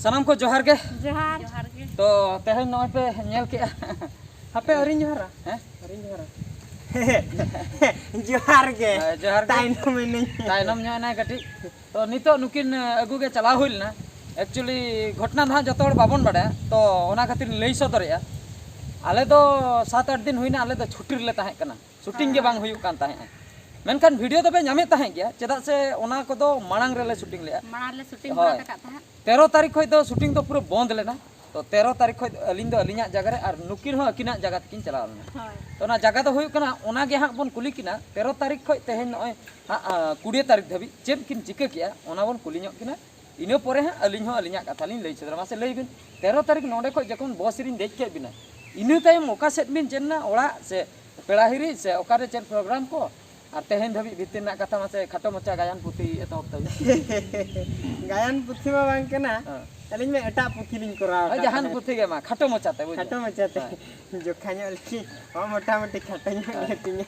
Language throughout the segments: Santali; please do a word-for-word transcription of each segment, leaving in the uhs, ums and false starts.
ᱥᱟᱱᱟᱢ ᱠᱚ ᱡᱚᱦᱟᱨ ᱜᱮ᱾ ᱡᱚᱦᱟᱨ᱾ ᱡᱚᱦᱟᱨ ᱜᱮ᱾ ᱛᱚ ᱛᱮᱦᱮᱧ ᱱᱚᱜᱼᱚᱭ ᱯᱮ ᱧᱮᱞ ᱠᱮᱜᱼᱟ᱾ ᱦᱟᱯᱮ ᱟᱹᱣᱨᱤᱧ ᱡᱚᱦᱟᱨᱟ᱾ ᱦᱮᱸ? ᱟᱹᱣᱨᱤᱧ ᱡᱚᱦᱟᱨᱟ᱾ ᱡᱚᱦᱟᱨ ᱜᱮ᱾ ᱦᱮᱸ, ᱡᱚᱦᱟᱨ ᱜᱮ᱾ ᱛᱟᱭᱱᱚᱢ ᱮᱱᱟᱹᱧ᱾ ᱛᱟᱭᱱᱚᱢ ᱧᱚᱜ ᱮᱱᱟᱭ ᱠᱟᱹᱴᱤᱡ᱾ ᱛᱚ ᱱᱤᱛᱚᱜ ᱱᱩᱠᱤᱱ ᱟᱹᱜᱩ ᱜᱮ ᱪᱟᱞᱟᱣ ᱦᱩᱭ ᱞᱮᱱᱟ᱾ ᱮᱠᱪᱩᱭᱮᱞᱤ ᱜᱷᱚᱴᱚᱱᱟ ᱫᱚ ᱦᱟᱸᱜ ᱡᱚᱛᱚ ᱦᱚᱲ ᱵᱟᱵᱚᱱ ᱵᱟᱰᱟᱭᱟ, ᱛᱚ ᱚᱱᱟ ᱠᱷᱟᱹᱛᱤᱨ ᱞᱟᱹᱭ ᱥᱚᱫᱚᱨᱮᱜᱼᱟ᱾ ᱟᱞᱮ ᱫᱚ ᱥᱟᱛ ᱟᱴ ᱫᱤᱱ ᱦᱩᱭᱱᱟ, ᱟᱞᱮ ᱫᱚ ᱪᱷᱩᱴᱤ ᱨᱮᱞᱮ ᱛᱟᱦᱮᱸ ᱠᱟᱱᱟ᱾ ᱥᱩᱴᱤᱝ ᱜᱮ ᱵᱟᱝ ᱦᱩᱭᱩᱜ ᱠᱟᱱ ᱛᱟᱦᱮᱸᱜᱼᱟ᱾ ᱢᱮᱱᱠᱷᱟᱱ ᱵᱷᱤᱰᱤᱭᱳ ᱫᱚᱯᱮ ᱧᱟᱢᱮᱫ ᱛᱟᱦᱮᱸᱫ ᱜᱮᱭᱟ, ᱪᱮᱫᱟᱜ ᱥᱮ ᱚᱱᱟ ᱠᱚᱫᱚ ᱢᱟᱲᱟᱝ ᱨᱮᱞᱮ ᱥᱩᱴᱤᱝ ᱞᱮᱜᱼᱟ᱾ ᱢᱟᱲᱟᱝ ᱨᱮᱞᱮ ᱥᱩᱴᱤᱝ ᱦᱳᱭ᱾ ᱵᱟᱲᱟ ᱟᱠᱟᱫ ᱛᱟᱦᱮᱸᱫ᱾ ᱛᱮᱨᱚ ᱛᱟᱹᱨᱤᱠᱷ ᱠᱷᱚᱡ ᱫᱚ ᱥᱩᱴᱤᱝ ᱫᱚ ᱯᱩᱨᱟᱹ ᱵᱚᱱᱫ ᱞᱮᱱᱟ᱾ ᱛᱚ ᱛᱮᱨᱚ ᱛᱟᱹᱨᱤᱠᱷ ᱠᱷᱚᱡ ᱟᱹᱞᱤᱧ ᱫᱚ ᱟᱹᱞᱤᱧᱟᱜ ᱡᱟᱭᱜᱟ ᱨᱮ ᱟᱨ ᱱᱩᱠᱤᱱ ᱦᱚᱸ ᱟᱹᱠᱤᱱᱟᱜ ᱡᱟᱭᱜᱟ ᱛᱮᱠᱤᱱ ᱪᱟᱞᱟᱣ ᱞᱮᱱᱟ᱾ ᱦᱳᱭ᱾ ᱛᱚ ᱚᱱᱟ ᱡᱟᱭᱜᱟ ᱫᱚ ᱦᱩᱭᱩᱜ ᱠᱟᱱᱟ, ᱚᱱᱟ ᱜᱮ ᱦᱟᱸᱜ ᱵᱚᱱ ᱠᱩᱞᱤ ᱠᱤᱱᱟ, ᱛᱮᱨᱚ ᱛᱟᱹᱨᱤᱠᱷ ᱠᱷᱚᱡ ᱛᱮᱦᱮᱧ ᱱᱚᱜᱼᱚᱭ ᱦᱟᱸᱜ, ᱟᱸ, ᱠᱩᱲᱤ ᱛᱟᱹᱨᱤᱠᱷ ᱫᱷᱟᱹᱵᱤᱡ ᱪᱮᱫ ᱠᱤᱱ ᱪᱤᱠᱟᱹ ᱠᱮᱜᱼᱟ, ᱚᱱᱟ ᱵᱚᱱ ᱠᱩᱞᱤ ᱧᱚᱜ ᱠᱤᱱᱟ᱾ ᱤᱱᱟᱹ ᱯᱚᱨᱮ ᱦᱟᱸᱜ ᱟᱹᱞᱤᱧ ᱦᱚᱸ ᱟᱹᱞᱤᱧᱟᱜ ᱠᱟᱛᱷᱟ ᱞᱤᱧ ᱞᱟᱹᱭ ᱥᱚᱫᱚᱨᱟ᱾ ᱢᱟᱥᱮ ᱞᱟᱹᱭ ᱵᱤᱱ, ᱛᱮᱨᱚ ᱛᱟᱹᱨᱤᱠᱷ ᱱᱚᱰᱮ ᱠᱷᱚᱡ ᱡᱚᱠᱷᱚᱱ ᱵᱚᱥ ᱨᱤᱧ ᱫᱮᱡ ᱠᱮᱫ ᱵᱤᱱᱟ, ᱤᱱᱟᱹ ᱛᱟᱭᱚᱢ ᱚᱠᱟ ᱥᱮᱫ ᱵᱤᱱ ᱪᱮᱫ ᱮᱱᱟ, ᱚᱲᱟᱜ ᱥᱮ ᱯᱮᱲᱟ ᱦᱤᱨᱤ ᱥᱮ ᱚᱠᱟᱨᱮ ᱪᱮᱫ ᱯᱨᱳᱜᱨᱟᱢ ᱠᱚ? ᱟᱨ ᱛᱮᱦᱮᱧ ᱫᱷᱟᱹᱵᱤᱡ ᱵᱷᱤᱛᱤᱨ ᱨᱮᱱᱟᱜ ᱠᱟᱛᱷᱟ ᱢᱟᱥᱮ ᱠᱷᱟᱴᱚ ᱢᱟᱪᱷᱟ ᱜᱟᱭᱟᱱ ᱯᱩᱛᱷᱤ ᱮᱛᱚᱦᱚᱵ ᱛᱟᱵᱤᱱ᱾ ᱜᱟᱭᱟᱱ ᱯᱩᱛᱷᱤ ᱢᱟ ᱵᱟᱝ ᱠᱟᱱᱟ᱾ ᱦᱮᱸ᱾ ᱟᱹᱞᱤᱧ ᱢᱟ ᱮᱴᱟᱜ ᱯᱩᱛᱷᱤ ᱞᱤᱧ ᱠᱚᱨᱟᱣ ᱦᱳᱭ, ᱟᱠᱟᱫ ᱡᱟᱦᱟᱱ ᱛᱟᱦᱮᱸᱫ᱾ ᱯᱩᱛᱷᱤ ᱜᱮ ᱢᱟ, ᱠᱷᱟᱴᱚ ᱢᱟᱪᱷᱟᱛᱮ, ᱵᱩᱡᱷᱟᱹᱣ᱾ ᱠᱷᱟᱴᱚ ᱢᱟᱪᱷᱟᱛᱮ᱾ ᱦᱮᱸ᱾ ᱡᱚᱠᱷᱟ ᱧᱚᱜ ᱞᱤᱧ, ᱦᱚᱸ, ᱢᱚᱴᱟᱢᱩᱴᱤ ᱠᱷᱟᱴᱚ ᱧᱚᱜ ᱦᱮᱸ᱾ ᱜᱮ ᱛᱤᱧᱟᱹ᱾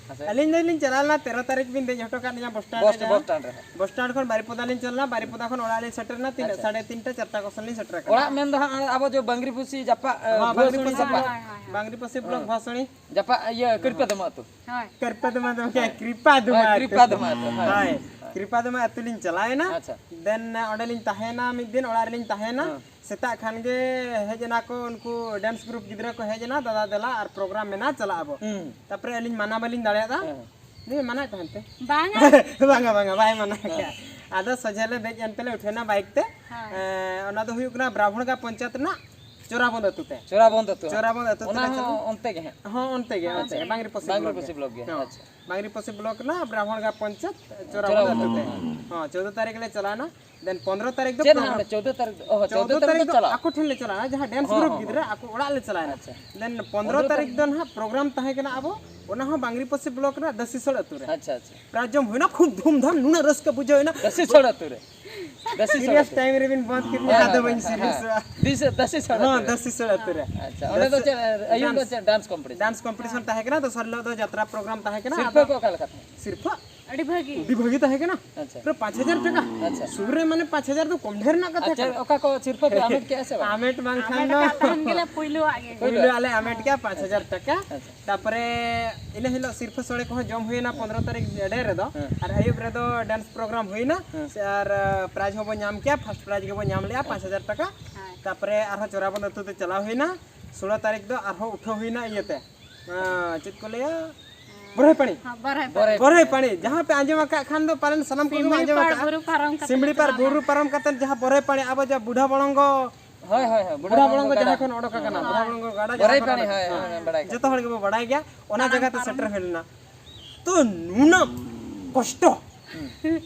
ᱟᱪᱪᱷᱟ᱾ ᱟᱹᱞᱤᱧ ᱫᱚᱞᱤᱧ ᱪᱟᱞᱟᱣ ᱞᱮᱱᱟ, ᱛᱮᱨᱚ ᱛᱟᱹᱨᱤᱠᱷ ᱵᱤᱱ ᱫᱮᱡ ᱦᱚᱴᱚ ᱠᱟᱜ ᱞᱤᱧᱟ ᱵᱚᱥ ᱥᱴᱮᱱᱰ ᱵᱚᱥ, ᱨᱮ ᱡᱟᱦᱟᱸ᱾ ᱵᱚᱥ ᱥᱴᱮᱱᱰ ᱨᱮ᱾ ᱵᱚᱥ ᱥᱴᱮᱱᱰ ᱠᱷᱚᱱ ᱵᱟᱨᱤᱯᱚᱫᱟ ᱞᱤᱧ ᱪᱟᱞᱟᱣ ᱞᱮᱱᱟ, ᱵᱟᱨᱤᱯᱚᱫᱟ ᱠᱷᱚᱱ ᱚᱲᱟᱜ ᱞᱤᱧ ᱥᱮᱴᱮᱨ ᱮᱱᱟ ᱛᱤᱱᱟᱹᱜ? ᱟᱪᱪᱷᱟ᱾ ᱥᱟᱲᱮ ᱛᱤᱱᱴᱟ, ᱪᱟᱨᱴᱟ ᱠᱚ ᱥᱮᱱ ᱞᱤᱧ ᱥᱮᱴᱮᱨ ᱟᱠᱟᱱᱟ᱾ ᱚᱲᱟᱜ ᱢᱮᱱ ᱫᱚ ᱦᱟᱸᱜ ᱟᱵᱚ ᱡᱮ ᱵᱟᱝᱨᱤ ᱯᱚᱥᱤ ᱡᱟᱯᱟᱜ, ᱮ, ᱦᱚᱸ, ᱵᱟᱝᱨᱤ ᱵᱷᱩᱣᱟᱹᱥᱩᱱᱤ ᱯᱚᱥᱤ ᱡᱟᱯᱟᱜ᱾ ᱵᱞᱚᱠ᱾ ᱦᱳᱭ, ᱦᱳᱭ, ᱦᱳᱭ᱾ ᱵᱟᱝᱨᱤ ᱯᱚᱥᱤ ᱵᱞᱚᱠ ᱦᱮᱸ᱾ ᱵᱷᱩᱣᱟᱹᱥᱩᱱᱤ᱾ ᱡᱟᱯᱟᱜ, ᱤᱭᱟᱹ, ᱠᱨᱤᱯᱟ ᱫᱚᱢᱟ ᱟᱹᱛᱩ᱾ ᱦᱳᱭ᱾ ᱠᱨᱤᱯᱟ ᱫᱚᱢᱟ ᱫᱚ ᱦᱳᱭ᱾ ᱠᱨᱤᱯᱟ ᱫᱚᱢᱟ ᱦᱳᱭ, ᱟᱹᱛᱩ᱾ ᱠᱨᱤᱯᱟ ᱫᱚᱢᱟ ᱟᱹᱛᱩ, ᱦᱳᱭ᱾ ᱦᱳᱭ᱾ ᱠᱨᱤᱯᱟ ᱫᱚᱢᱟ ᱟᱹᱛᱩ ᱞᱤᱧ ᱪᱟᱞᱟᱣ ᱮᱱᱟ᱾ ᱟᱪᱪᱷᱟ᱾ ᱫᱮᱱ, ᱚᱸᱰᱮ ᱞᱤᱧ ᱛᱟᱦᱮᱸᱭᱮᱱᱟ ᱢᱤᱫ ᱫᱤᱱ, ᱚᱲᱟᱜ ᱨᱮᱞᱤᱧ ᱛᱟᱦᱮᱸᱭᱮᱱᱟ᱾ ᱦᱮᱸ᱾ ᱥᱮᱛᱟᱜ ᱠᱷᱟᱱ ᱜᱮ ᱦᱮᱡ ᱮᱱᱟ ᱠᱚ ᱩᱱᱠᱩ ᱰᱮᱱᱥ ᱜᱨᱩᱯ ᱜᱤᱫᱽᱨᱟᱹ ᱠᱚ ᱦᱮᱡ ᱮᱱᱟ, "ᱫᱟᱫᱟ ᱫᱮᱞᱟ ᱟᱨ ᱯᱨᱳᱜᱨᱟᱢ ᱢᱮᱱᱟᱜᱼᱟ, ᱪᱟᱞᱟᱜ ᱟᱵᱚ᱾" ᱦᱩᱸ᱾ ᱛᱟᱯᱚᱨᱮ ᱟᱹᱞᱤᱧ ᱢᱟᱱᱟ ᱵᱟᱹᱞᱤᱧ ᱫᱟᱲᱮᱭᱟᱫᱟ᱾ ᱦᱮᱸ᱾ ᱱᱩᱭ ᱢᱟᱱᱟᱭᱮᱫ ᱛᱟᱦᱮᱱ ᱛᱮ? ᱵᱟᱝᱟ᱾ ᱵᱟᱝᱟ, ᱵᱟᱝᱟ, ᱵᱟᱭ ᱢᱟᱱᱟ ᱠᱮᱫᱟ᱾ ᱦᱮᱸ᱾ ᱟᱫᱚ ᱥᱚᱡᱷᱮ ᱞᱮ ᱫᱮᱡ ᱮᱱ ᱛᱮᱞᱮ ᱩᱴᱷᱟᱹᱣ ᱮᱱᱟ ᱵᱟᱭᱤᱠ ᱛᱮ᱾ ᱦᱮᱸ᱾ ᱮᱸ, ᱚᱱᱟ ᱫᱚ ᱦᱩᱭᱩᱜ ᱠᱟᱱᱟ ᱵᱨᱟᱦᱢᱚᱬᱜᱟ ᱯᱚᱧᱪᱟᱭᱮᱛ ᱨᱮᱱᱟᱜ ᱪᱳᱨᱟᱵᱚᱱᱫ ᱟᱹᱛᱩ ᱛᱮ᱾ ᱪᱳᱨᱟᱵᱚᱱᱫ ᱟᱹᱛᱩ᱾ ᱪᱳᱨᱟᱵᱚᱱᱫ ᱟᱹᱛᱩ ᱚᱱᱟ ᱛᱮᱞᱮ ᱦᱚᱸ ᱪᱟᱞᱟᱣ ᱚᱱᱛᱮ ᱜᱮ ᱦᱟᱸᱜ? ᱦᱚᱸ, ᱚᱱᱛᱮ ᱜᱮ, ᱦᱮᱸ, ᱚᱱᱛᱮ ᱜᱮ᱾ ᱟᱪᱪᱷᱟ᱾ ᱵᱟᱝᱨᱤ ᱯᱚᱥᱤ ᱵᱞᱚᱠ ᱜᱮ᱾ ᱵᱟᱝᱨᱤ ᱯᱚᱥᱤ ᱵᱞᱚᱠ ᱜᱮ᱾ ᱦᱚᱸ᱾ ᱟᱪᱪᱷᱟ᱾ ᱵᱟᱝᱨᱤ ᱯᱚᱥᱤ ᱵᱞᱚᱠ ᱨᱮᱱᱟᱜ ᱵᱨᱟᱦᱢᱚᱬᱜᱟ ᱯᱚᱧᱪᱟᱭᱮᱛ ᱪᱳᱨᱟᱵᱚᱱᱫ ᱪᱳᱨᱟᱵᱚᱱᱫ ᱟᱹᱛᱩ ᱛᱮ᱾ ᱟᱹᱛᱩ᱾ ᱦᱚᱸ, ᱪᱳᱫᱽᱫᱚ ᱛᱟᱹᱨᱤᱠᱷ ᱞᱮ ᱪᱟᱞᱟᱣ ᱮᱱᱟ᱾ ᱫᱮᱱ ᱯᱚᱱᱫᱽᱨᱚ ᱛᱟᱹᱨᱤᱠᱷ ᱫᱚ ᱪᱮᱫ ᱦᱟᱸᱜ ᱯᱨᱳᱜᱨᱟᱢ᱾ ᱚᱸᱰᱮ ᱪᱳᱫᱽᱫᱚ ᱛᱟᱹᱨᱤᱠᱷ ᱫᱚ, ᱚ, ᱪᱳᱫᱽᱫᱚ ᱪᱳᱫᱽᱫᱚ ᱛᱟᱹᱨᱤᱠᱷ ᱛᱟᱹᱨᱤᱠᱷ ᱫᱚ ᱫᱚ ᱪᱟᱞᱟᱜ᱾ ᱟᱠᱚ ᱴᱷᱮᱱ ᱞᱮ ᱪᱟᱞᱟᱜᱼᱟ, ᱡᱟᱦᱟᱸ ᱰᱮᱱᱥ ᱦᱚᱸ, ᱜᱨᱩᱯ ᱦᱚᱸ, ᱜᱤᱫᱽᱨᱟᱹ, ᱦᱚᱸ᱾ ᱟᱠᱚ ᱚᱲᱟᱜ ᱞᱮ ᱪᱟᱞᱟᱣ ᱮᱱᱟ᱾ ᱟᱪᱪᱷᱟ᱾ ᱫᱮᱱ ᱯᱚᱱᱫᱽᱨᱚ ᱯᱚᱱᱫᱽᱨᱚ ᱛᱟᱹᱨᱤᱠᱷ ᱛᱟᱹᱨᱤᱠᱷ ᱫᱚ ᱱᱟᱦᱟᱜ ᱯᱨᱳᱜᱨᱟᱢ ᱛᱟᱦᱮᱸ ᱠᱟᱱᱟ ᱟᱵᱚ, ᱚᱱᱟ ᱦᱚᱸ ᱵᱟᱝᱨᱤ ᱯᱚᱥᱤ ᱵᱞᱚᱠ ᱨᱮᱱᱟᱜ ᱫᱟᱹᱥᱤᱥᱚᱲ ᱟᱹᱛᱩ ᱨᱮ᱾ ᱟᱪᱪᱷᱟ, ᱟᱪᱪᱷᱟ᱾ ᱯᱨᱟᱭ ᱡᱚᱢ ᱦᱩᱭᱱᱟ, ᱠᱷᱩᱵ ᱫᱷᱩᱢᱫᱷᱟᱢ, ᱱᱩᱱᱟᱹᱜ ᱨᱟᱹᱥᱠᱟᱹ ᱵᱩᱡᱷᱟᱹᱣ ᱮᱱᱟ᱾ ᱫᱟᱹᱥᱤᱥᱚᱲ ᱟᱹᱛᱩ ᱨᱮ᱾ ᱫᱟᱹᱥᱤᱥᱚᱲ ᱥᱤᱨᱤᱭᱟᱥ ᱟᱹᱛᱩ ᱨᱮ᱾ ᱴᱟᱭᱤᱢ ᱨᱮᱵᱤᱱ ᱵᱚᱸᱫᱽ ᱠᱮᱫ ᱞᱤᱧᱟ, ᱦᱮᱸ, ᱟᱫᱚ ᱦᱮᱸ, ᱵᱟᱹᱧ ᱦᱮᱸ, ᱦᱮᱸ᱾ ᱥᱤᱨᱤᱭᱟᱥᱚᱜᱼᱟ᱾ ᱫᱤᱥᱟᱹ, ᱫᱟᱹᱥᱤᱥᱚᱲ ᱦᱚᱸ, ᱟᱹᱛᱩ ᱨᱮ᱾ ᱫᱟᱹᱥᱤᱥᱚᱲ ᱟᱹᱛᱩ ᱨᱮ᱾ ᱟᱪᱪᱷᱟ, ᱚᱸᱰᱮ ᱫᱚ ᱫᱟᱹᱥᱤ-, ᱪᱮᱫ, ᱟᱹᱭᱩᱵ ᱫᱚ ᱰᱟᱱᱥ᱾ ᱪᱮᱫ, ᱰᱟᱱᱥ ᱠᱚᱢᱯᱤᱴᱤᱥᱚᱱ? ᱰᱟᱱᱥ ᱠᱚᱢᱯᱤᱴᱤᱥᱚᱱ ᱛᱟᱦᱮᱸ ᱠᱟᱱᱟ, ᱫᱚᱥᱟᱨ ᱦᱤᱞᱳᱜ ᱫᱚ ᱡᱟᱛᱨᱟ ᱯᱨᱳᱜᱨᱟᱢ ᱛᱟᱦᱮᱸ ᱠᱟᱱᱟ᱾ ᱥᱤᱨᱯᱷᱟᱹ ᱟᱫᱚ ᱠᱚ ᱚᱠᱟ ᱞᱮᱠᱟ ᱛᱟᱦᱮᱸ? ᱥᱤᱨᱯᱷᱟᱹ? ᱟᱹᱰᱤ ᱵᱷᱟᱹᱜᱤ᱾ ᱟᱹᱰᱤ ᱵᱷᱟᱹᱜᱤ ᱛᱟᱦᱮᱸ ᱠᱟᱱᱟ᱾ ᱟᱪᱪᱷᱟ᱾ ᱯᱩᱨᱟᱹ ᱯᱟᱸᱪ ᱦᱟᱡᱟᱨ ᱴᱟᱠᱟ᱾ ᱟᱪᱪᱷᱟ᱾ ᱥᱩᱨ ᱨᱮ ᱢᱟᱱᱮ ᱯᱟᱸᱪ ᱦᱟᱡᱟᱨ ᱫᱚ ᱠᱚᱢ ᱰᱷᱮᱨ ᱨᱮᱱᱟᱜ ᱠᱟᱛᱷᱟ ᱟᱪᱪᱷᱟ, ᱠᱟᱱᱟ᱾ ᱚᱠᱟ ᱠᱚ ᱥᱤᱨᱯᱷᱟᱹ ᱯᱮ ᱦᱟᱢᱮᱴ ᱠᱮᱜᱼᱟ ᱥᱮ ᱵᱟᱝ? ᱦᱟᱢᱮᱴ ᱟᱠᱟᱫ ᱛᱟᱦᱮᱱ ᱜᱮᱞᱮ ᱯᱩᱭᱞᱩᱣᱟᱜ ᱜᱮ᱾ ᱯᱩᱭᱞᱩ ᱟᱞᱮ ᱦᱟᱢᱮᱴ ᱠᱮᱜᱼᱟ ᱯᱟᱸᱪ ᱦᱟᱡᱟᱨ ᱴᱟᱠᱟ᱾ ᱟᱪᱪᱷᱟ᱾ ᱛᱟᱯᱚᱨᱮ ᱤᱱᱟᱹ ᱦᱤᱞᱳᱜ ᱥᱤᱨᱯᱷᱟᱹ ᱥᱳᱲᱮ ᱠᱚᱦᱚᱸ ᱡᱚᱢ ᱦᱩᱭᱱᱟ ᱯᱚᱱᱨᱚ ᱛᱟᱹᱨᱤᱠᱷ ᱰᱮ ᱨᱮᱫᱚ᱾ ᱦᱮᱸ᱾ ᱟᱨ ᱟᱹᱭᱩᱵ ᱨᱮᱫᱚ ᱰᱮᱱᱥ ᱯᱨᱳᱜᱨᱟᱢ ᱦᱩᱭᱱᱟ᱾ ᱦᱮᱸ᱾ ᱥᱮ ᱟᱨ, ᱟ, ᱯᱨᱟᱭᱤᱡᱽ ᱦᱚᱸᱵᱚ ᱧᱟᱢ ᱠᱮᱜᱼᱟ, ᱯᱷᱟᱥᱴ ᱯᱨᱟᱭᱤᱡᱽ ᱜᱮᱵᱚ ᱧᱟᱢ ᱞᱮᱜᱼᱟ ᱯᱟᱸᱪ ᱦᱟᱡᱟᱨ ᱴᱟᱠᱟ᱾ ᱦᱮᱸ᱾ ᱛᱟᱯᱚᱨᱮ ᱟᱨᱦᱚᱸ ᱪᱚᱨᱟᱵᱚᱱ ᱟᱹᱛᱩ ᱛᱮ ᱪᱟᱞᱟᱣ ᱦᱩᱭᱱᱟ᱾ ᱥᱳᱞᱳ ᱛᱟᱹᱨᱤᱠᱷ ᱫᱚ ᱟᱨᱦᱚᱸ ᱩᱴᱷᱟᱹᱣ ᱦᱩᱭᱱᱟ ᱤᱭᱟᱹᱛᱮ, ᱟ, ᱪᱮᱫ ᱠᱚ ᱞᱟᱹᱭᱟ? ᱵᱚᱨᱦᱮ ᱯᱟᱹᱲᱤ᱾ ᱦᱮᱸ, ᱵᱚᱨᱦᱮ ᱯᱟᱹᱲᱤ᱾ ᱵᱚᱨᱦᱮ ᱯᱟᱹᱲᱤ, ᱡᱟᱦᱟᱸ ᱯᱮ ᱟᱸᱡᱚᱢ ᱟᱠᱟᱫ ᱠᱷᱟᱱ ᱫᱚ ᱯᱟᱞᱮᱱ ᱥᱟᱱᱟᱢ ᱠᱚᱜᱮ ᱵᱚ ᱟᱸᱡᱚᱢ ᱟᱠᱟᱫᱼᱟ᱾ ᱥᱤᱢᱲᱤᱯᱟᱲ ᱵᱩᱨᱩ ᱯᱟᱨᱚᱢ ᱠᱟᱛᱮ ᱡᱟᱦᱟᱸ ᱵᱚᱨᱦᱮ ᱯᱟᱹᱲᱤ, ᱟᱵᱚ ᱡᱟᱦᱟᱸ ᱵᱩᱰᱷᱟ ᱵᱚᱲᱚᱝᱜᱚ, ᱦᱳᱭ, ᱦᱳᱭ, ᱦᱳᱭ, ᱵᱩᱰᱷᱟ ᱵᱚᱲᱚᱝᱜᱚ ᱡᱟᱦᱟᱸ ᱠᱷᱚᱱ ᱚᱰᱚᱠ ᱟᱠᱟᱱᱟ, ᱦᱮᱸ᱾ ᱵᱩᱰᱷᱟ ᱵᱚᱲᱚᱝᱜᱚ ᱜᱟᱰᱟ ᱵᱚᱨᱦᱮ ᱡᱟᱦᱟᱸ ᱠᱷᱚᱱ ᱯᱟᱹᱲᱤ, ᱦᱳᱭ, ᱦᱮᱸ, ᱵᱟᱲᱟᱭ ᱜᱮᱭᱟ᱾ ᱡᱚᱛᱚ ᱦᱚᱲ ᱜᱮᱵᱚ ᱵᱟᱲᱟᱭ ᱜᱮᱭᱟ, ᱚᱱᱟ ᱡᱟᱭᱜᱟ ᱛᱮ ᱥᱮᱴᱮᱨ ᱦᱩᱭ ᱞᱮᱱᱟ᱾ ᱛᱚ ᱱᱩᱱᱟᱹᱜ ᱠᱚᱥᱴᱚ᱾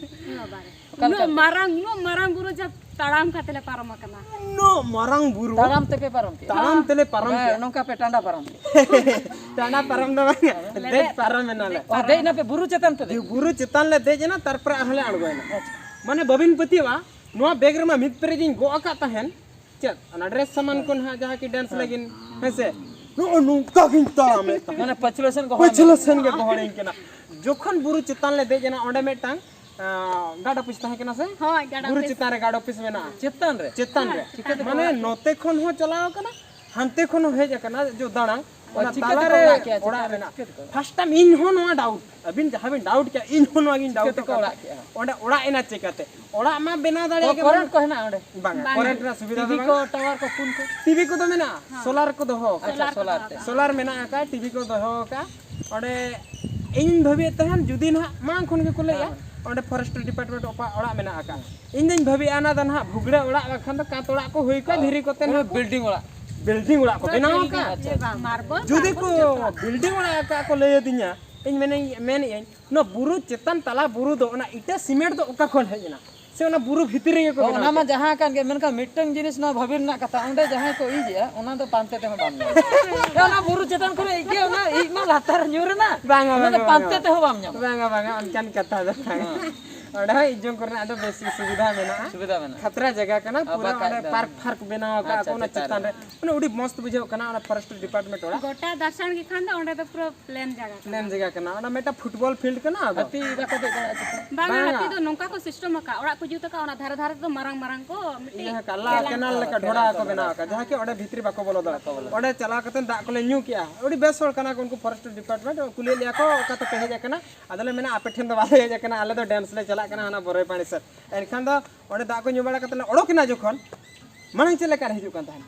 ᱚᱠᱟ ᱞᱮᱠᱟ ᱩᱱᱟᱹᱜ ᱛᱮ? ᱢᱟᱨᱟᱝ, ᱩᱱᱟᱹᱜ ᱢᱟᱨᱟᱝ ᱵᱩᱨᱩ ᱡᱟ ᱛᱟᱲᱟᱢ ᱠᱟᱛᱮ ᱞᱮ ᱯᱟᱨᱚᱢ ᱟᱠᱟᱱᱟ᱾ ᱩᱱᱟᱹᱜ ᱢᱟᱨᱟᱝ ᱵᱩᱨᱩ᱾ ᱛᱟᱲᱟᱢ ᱛᱮᱯᱮ ᱯᱟᱨᱚᱢ ᱠᱮᱜᱼᱟ? ᱛᱟᱲᱟᱢ ᱛᱮᱞᱮ ᱯᱟᱨᱚᱢ ᱦᱮᱸ, ᱠᱮᱜᱼᱟ᱾ ᱱᱚᱝᱠᱟ ᱯᱮ ᱴᱟᱸᱰᱟ ᱯᱟᱨᱚᱢ ᱠᱮᱜᱼᱟ᱾ ᱴᱟᱸᱰᱟ ᱯᱟᱨᱚᱢ ᱫᱚ ᱵᱟᱝ, ᱞᱮᱵᱮᱫ᱾ ᱫᱮᱡ ᱯᱟᱨᱚᱢ ᱮᱱᱟᱞᱮ᱾ ᱚ, ᱫᱮᱡ ᱮᱱᱟᱯᱮ ᱵᱩᱨᱩ ᱪᱮᱛᱟᱱ ᱛᱮ ᱫᱮᱡ? ᱵᱩᱨᱩ ᱪᱮᱛᱟᱱ ᱞᱮ ᱫᱮᱡ ᱮᱱᱟ, ᱛᱟᱨᱯᱚᱨᱮ ᱟᱨᱦᱚᱸ ᱞᱮ ᱟᱬᱜᱚᱭᱮᱱᱟ᱾ ᱟᱪᱪᱷᱟ᱾ ᱢᱟᱱᱮ ᱵᱟᱹᱵᱤᱱ ᱯᱟᱹᱛᱭᱟᱹᱣᱟ, ᱱᱚᱣᱟ ᱵᱮᱜᱽ ᱨᱮᱢᱟ ᱢᱤᱫ ᱯᱮᱨᱮᱡ ᱤᱧ ᱜᱚᱜ ᱟᱠᱟᱫ ᱛᱟᱦᱮᱱ, ᱪᱮᱫ ᱚᱱᱟ ᱰᱨᱮᱥ ᱥᱟᱢᱟᱱ ᱠᱚ ᱱᱟᱦᱟᱜ ᱡᱟᱦᱟᱸ ᱠᱤ ᱰᱮᱱᱥ ᱞᱟᱹᱜᱤᱫ, ᱦᱮᱸ ᱥᱮ? ᱱᱚᱜᱼᱚ ᱱᱚᱝᱠᱟ ᱜᱤᱧ ᱛᱟᱲᱟᱢᱮᱫ ᱛᱟᱦᱮᱸᱫ᱾ ᱢᱟᱱᱮ ᱯᱟᱹᱪᱷᱞᱟᱹ ᱥᱮᱱ ᱜᱚᱦᱚᱲ ᱯᱟᱹᱪᱷᱞᱟᱹ ᱢᱮ᱾ ᱥᱮᱱ ᱜᱮ ᱜᱚᱦᱚᱲᱤᱧ ᱠᱟᱱᱟ᱾ ᱡᱚᱠᱷᱚᱱ ᱵᱩᱨᱩ ᱪᱮᱛᱟᱱ ᱞᱮ ᱫᱮᱡ ᱮᱱᱟ, ᱚᱸᱰᱮ ᱢᱤᱫᱴᱟᱝ, ᱟᱸ, ᱜᱟᱨᱰ ᱚᱯᱷᱤᱥ ᱛᱟᱦᱮᱸ ᱠᱟᱱᱟ ᱥᱮ? ᱦᱳᱭ, ᱜᱟᱨᱰ ᱵᱩᱨᱩ ᱚᱯᱷᱤᱥ᱾ ᱪᱮᱛᱟᱱ ᱨᱮ ᱜᱟᱨᱰ ᱚᱯᱷᱤᱥ ᱢᱮᱱᱟᱜᱼᱟ᱾ ᱪᱮᱛᱟᱱ ᱨᱮ? ᱪᱮᱛᱟᱱ ᱨᱮ᱾ ᱪᱤᱠᱟᱹ ᱛᱮᱠᱚ ᱢᱟᱱᱮ ᱚᱲᱟᱜ ᱠᱮᱜᱼᱟ? ᱱᱚᱛᱮ ᱠᱷᱚᱱ ᱦᱚᱸ ᱪᱟᱞᱟᱣ ᱠᱟᱱᱟ, ᱦᱟᱱᱛᱮ ᱠᱷᱚᱱ ᱦᱚᱸ ᱦᱮᱡ ᱟᱠᱟᱱᱟ, ᱡᱚ ᱫᱟᱬᱟᱝ᱾ ᱚ, ᱚᱱᱟ ᱪᱤᱠᱟᱹ ᱛᱟᱞᱟ ᱛᱮᱠᱚ ᱨᱮ ᱚᱲᱟᱜ ᱠᱮᱜᱼᱟ? ᱚᱲᱟᱜ ᱪᱤᱠᱟᱹ ᱛᱮ? ᱢᱮᱱᱟᱜᱼᱟ᱾ ᱪᱤᱠᱟᱹ ᱛᱮᱠᱚ? ᱯᱷᱟᱥᱴ ᱴᱟᱭᱤᱢ ᱤᱧ ᱦᱚᱸ ᱱᱚᱣᱟ ᱰᱟᱣᱩᱴ, ᱟᱹᱵᱤᱱ ᱡᱟᱦᱟᱸ ᱵᱤᱱ ᱰᱟᱣᱩᱴ ᱠᱮᱜᱼᱟ, ᱤᱧ ᱦᱚᱸ ᱱᱚᱣᱟ ᱜᱤᱧ ᱪᱤᱠᱟᱹ ᱰᱟᱣᱩᱴ ᱛᱮᱠᱚ ᱟᱠᱟᱫ᱾ ᱚᱲᱟᱜ ᱠᱮᱜᱼᱟ? ᱚᱸᱰᱮ ᱚᱲᱟᱜ ᱮᱱᱟ ᱪᱤᱠᱟᱹᱛᱮ? ᱚᱲᱟᱜ ᱢᱟ ᱵᱮᱱᱟᱣ ᱫᱟᱲᱮᱭᱟᱜ ᱜᱮ ᱠᱚᱨᱮᱱᱴ ᱵᱟᱹᱱᱩᱜ᱾ ᱠᱚ ᱦᱮᱱᱟᱜᱼᱟ ᱚᱸᱰᱮ? ᱵᱟᱝᱟ, ᱵᱟᱝᱟ᱾ ᱠᱚᱨᱮᱱᱴ ᱨᱮᱱᱟᱜ ᱥᱩᱵᱤᱫᱷᱟ ᱫᱚ ᱴᱤᱵᱷᱤ ᱠᱚ, ᱵᱟᱹᱱᱩᱜ᱾ ᱴᱟᱣᱟᱨ ᱠᱚ, ᱯᱷᱳᱱ ᱠᱚ? ᱴᱤᱵᱷᱤ ᱠᱚᱫᱚ ᱢᱮᱱᱟᱜᱼᱟ, ᱦᱮᱸ᱾ ᱥᱳᱞᱟᱨ ᱠᱚ ᱫᱚᱦᱚ ᱟᱠᱟᱫᱼᱟ᱾ ᱟᱪᱪᱷᱟ, ᱥᱳᱞᱟᱨ ᱛᱮ᱾ ᱥᱳᱞᱟᱨ ᱢᱮᱱᱟᱜ ᱟᱠᱟᱫᱼᱟ, ᱴᱤᱵᱷᱤ ᱠᱚ ᱫᱚᱦᱚ ᱟᱠᱟᱫᱼᱟ᱾ ᱚᱸᱰᱮ ᱤᱧᱤᱧ ᱵᱷᱟᱹᱵᱤᱭᱮᱫ ᱛᱟᱦᱮᱱ, ᱡᱩᱫᱤ ᱱᱟᱦᱟᱜ ᱢᱟᱲᱟᱝ ᱠᱷᱚᱱ ᱜᱮᱠᱚ ᱞᱟᱹᱭᱮᱫᱼᱟ, ᱦᱮᱸ᱾ ᱚᱸᱰᱮ ᱯᱷᱚᱨᱮᱥᱴ ᱰᱤᱯᱟᱨᱴᱢᱮᱱᱴ ᱚᱲᱟᱜ ᱢᱮᱱᱟᱜ ᱟᱠᱟᱫᱼᱟ᱾ ᱤᱧ ᱫᱚᱧ ᱵᱷᱟᱹᱵᱤᱭᱮᱫᱼᱟ, ᱚᱱᱟ ᱫᱚ ᱱᱟᱦᱟᱜ ᱵᱷᱩᱜᱽᱲᱟᱹ ᱚᱲᱟᱜ ᱵᱟᱠᱷᱟᱱ ᱫᱚ ᱠᱟᱸᱛ ᱚᱲᱟᱜ ᱠᱚ ᱦᱩᱭ ᱠᱚᱜᱼᱟ, ᱦᱮᱸ᱾ ᱫᱷᱤᱨᱤ ᱠᱚᱛᱮ ᱚᱱᱟ ᱱᱟᱦᱟᱜ ᱠᱚ ᱵᱤᱞᱰᱤᱝ ᱚᱲᱟᱜ᱾ ᱵᱤᱞᱰᱤᱝ ᱚᱲᱟᱜ ᱠᱚ ᱵᱮᱱᱟᱣ ᱟᱠᱟᱫᱼᱟ᱾ ᱟᱪᱪᱷᱟ, ᱟᱪᱪᱷᱟ᱾ ᱢᱟᱨᱵᱚᱞ, ᱡᱩᱫᱤ ᱠᱚ ᱢᱟᱨᱵᱚᱞ ᱡᱚᱛᱚᱣᱟᱜ᱾ ᱵᱤᱞᱰᱤᱝ ᱚᱲᱟᱜ ᱟᱠᱟᱫ ᱠᱚ ᱞᱟᱹᱭ ᱟᱹᱫᱤᱧᱟ, ᱤᱧ ᱢᱮᱱᱟᱹᱧ, ᱢᱮᱱᱮᱫ ᱟᱹᱧ, ᱱᱚᱣᱟ ᱵᱩᱨᱩ ᱪᱮᱛᱟᱱ ᱛᱟᱞᱟ ᱵᱩᱨᱩ ᱫᱚ ᱚᱱᱟ ᱤᱴᱟᱹ ᱥᱤᱢᱮᱱᱴ ᱫᱚ ᱚᱠᱟ ᱠᱷᱚᱱ ᱦᱮᱡ ᱮᱱᱟ? ᱥᱮ ᱚᱱᱟ ᱵᱩᱨᱩ ᱵᱷᱤᱛᱤᱨ ᱨᱮᱜᱮ ᱠᱚ ᱦᱚᱸ, ᱵᱮᱱᱟᱣ ᱚᱱᱟ ᱢᱟ ᱠᱮᱫ? ᱡᱟᱦᱟᱸ ᱠᱟᱱ ᱜᱮ, ᱢᱮᱱᱠᱷᱟᱱ ᱢᱤᱫᱴᱟᱝ ᱡᱤᱱᱤᱥ ᱱᱚᱣᱟ ᱵᱷᱟᱹᱵᱤ ᱨᱮᱱᱟᱜ ᱠᱟᱛᱷᱟ, ᱚᱸᱰᱮ ᱡᱟᱦᱟᱸᱭ ᱠᱚ ᱤᱡᱮᱜᱼᱟ, ᱚᱱᱟ ᱫᱚ ᱯᱟᱱᱛᱮ ᱛᱮᱦᱚᱸ ᱵᱟᱢ ᱧᱟᱢᱟ᱾ ᱚᱱᱟ ᱵᱩᱨᱩ ᱪᱮᱛᱟᱱ ᱠᱷᱚᱱ ᱤᱡ ᱜᱮ, ᱚᱱᱟ ᱤᱡ ᱢᱟ ᱞᱟᱛᱟᱨ ᱧᱩᱨ ᱮᱱᱟ᱾ ᱵᱟᱝᱟ, ᱚᱱᱟ ᱫᱚ ᱵᱟᱝᱟ, ᱯᱟᱱᱛᱮ ᱵᱟᱝᱟ᱾ ᱛᱮᱦᱚᱸ ᱵᱟᱢ ᱧᱟᱢᱟ᱾ ᱵᱟᱝᱟ, ᱵᱟᱝᱟ, ᱚᱱᱠᱟᱱ ᱠᱟᱛᱷᱟ ᱫᱚ ᱵᱟᱝᱟ᱾ ᱦᱮᱸ᱾ ᱚᱸᱰᱮ ᱦᱚᱸ ᱤᱡᱚᱝ ᱠᱚᱨᱮᱱᱟᱜ ᱫᱚ ᱵᱮᱥ ᱜᱮ ᱥᱩᱵᱤᱫᱷᱟ ᱢᱮᱱᱟᱜᱼᱟ᱾ ᱥᱩᱵᱤᱫᱷᱟ ᱢᱮᱱᱟᱜᱼᱟ᱾ ᱠᱷᱟᱛᱨᱟ ᱡᱟᱭᱜᱟ ᱠᱟᱱᱟ, ᱟᱨ ᱯᱩᱨᱟᱹ ᱵᱟᱠᱷᱟᱡ ᱚᱸᱰᱮ ᱫᱚ᱾ ᱯᱟᱨᱠ ᱯᱷᱟᱨᱠ ᱵᱮᱱᱟᱣ ᱟᱠᱟᱫ ᱟᱪᱪᱷᱟ, ᱠᱚ ᱚᱱᱟ ᱪᱮᱛᱟᱱ ᱪᱮᱛᱟᱱ ᱨᱮ᱾ ᱨᱮ᱾ ᱢᱟᱱᱮ ᱟᱹᱰᱤ ᱢᱚᱥᱛ ᱵᱩᱡᱷᱟᱹᱜ ᱠᱟᱱᱟ ᱚᱱᱟ ᱯᱷᱚᱨᱮᱥᱴ ᱰᱤᱯᱟᱨᱴᱢᱮᱱᱴ ᱚᱲᱟᱜ᱾ ᱜᱚᱴᱟ ᱫᱟᱨᱥᱟᱱ ᱜᱮ ᱠᱷᱟᱱ ᱫᱚ ᱚᱸᱰᱮ ᱫᱚ ᱯᱩᱨᱟᱹ ᱯᱞᱮᱱ ᱡᱟᱭᱜᱟ ᱠᱟᱱᱟ᱾ ᱯᱞᱮᱱ ᱡᱟᱭᱜᱟ ᱠᱟᱱᱟ, ᱚᱱᱟ ᱢᱤᱫᱴᱟᱝ ᱯᱷᱩᱴᱵᱚᱞ ᱯᱷᱤᱞᱰ ᱠᱟᱱᱟ ᱟᱫᱚ᱾ ᱦᱟᱹᱛᱤ ᱵᱟᱠᱚ ᱫᱮᱡ ᱫᱟᱲᱮᱭᱟᱜᱼᱟ ᱪᱮᱛᱟᱱ᱾ ᱵᱟᱝᱟ, ᱵᱟᱝᱟ᱾ ᱦᱟᱹᱛᱤ ᱫᱚ ᱱᱚᱝᱠᱟ ᱠᱚ ᱥᱤᱥᱴᱮᱢ ᱟᱠᱟᱫ, ᱚᱲᱟᱜ ᱠᱚ ᱡᱩᱛ ᱟᱠᱟᱫ, ᱚᱱᱟ ᱫᱷᱟᱨᱮ ᱫᱷᱟᱨᱮ ᱫᱚ ᱢᱟᱨᱟᱝ ᱢᱟᱨᱟᱝ ᱠᱚ ᱢᱤᱫᱴᱤᱡ ᱤᱭᱟᱹ ᱟᱠᱟᱫ, ᱞᱟ ᱠᱮᱱᱟᱞ ᱠᱮᱱᱟᱞ ᱞᱮᱠᱟ ᱰᱷᱚᱲᱟ ᱠᱚ ᱵᱮᱱᱟᱣ ᱟᱠᱟᱫ, ᱡᱟᱦᱟᱸ ᱠᱤ ᱚᱸᱰᱮ ᱵᱷᱤᱛᱨᱤ ᱵᱟᱠᱚ ᱵᱚᱞᱚ ᱫᱟᱲᱮᱭᱟᱜᱼᱟ᱾ ᱵᱟᱠᱚ ᱵᱚᱞᱚ ᱚᱸᱰᱮ ᱪᱟᱞᱟᱣ ᱠᱟᱛᱮ ᱫᱟᱜ ᱠᱚᱞᱮ ᱧᱩ ᱠᱮᱜᱼᱟ᱾ ᱟᱹᱰᱤ ᱵᱮᱥ ᱦᱚᱲ ᱠᱟᱱᱟ ᱠᱚ ᱩᱱᱠᱩ ᱯᱷᱚᱨᱮᱥᱴ ᱰᱤᱯᱟᱨᱴᱢᱮᱱᱴ, ᱠᱩᱞᱤᱭᱮᱫ ᱞᱮᱭᱟ ᱠᱚ, "ᱚᱠᱟ ᱛᱮᱯᱮ ᱦᱮᱡ ᱟᱠᱟᱱᱟ?" ᱟᱫᱚᱞᱮ ᱢᱮᱱᱟ, "ᱟᱯᱮ ᱴᱷᱮᱱ ᱫᱚ ᱵᱟᱞᱮ ᱦᱮᱡ ᱟᱠᱟᱱᱟ, ᱟᱞᱮ ᱫᱚ ᱰᱮᱱᱥ ᱞᱮ ᱪᱟᱞᱟᱜ ᱠᱟᱱᱟ ᱦᱟᱱᱟ ᱵᱚᱨᱚᱭ ᱯᱟᱲᱤ ᱥᱮᱫ᱾" ᱮᱱᱠᱷᱟᱱ ᱫᱚ ᱚᱸᱰᱮ ᱫᱟᱜ ᱠᱚ ᱧᱩ ᱵᱟᱲᱟ ᱠᱟᱛᱮ ᱞᱮ ᱚᱰᱚᱠ ᱮᱱᱟ ᱡᱚᱠᱷᱚᱱ, ᱢᱟᱲᱟᱝ ᱪᱮᱫ ᱞᱮᱠᱟ ᱨᱮ ᱦᱤᱡᱩᱜ ᱠᱟᱱ ᱛᱟᱦᱮᱸᱫ?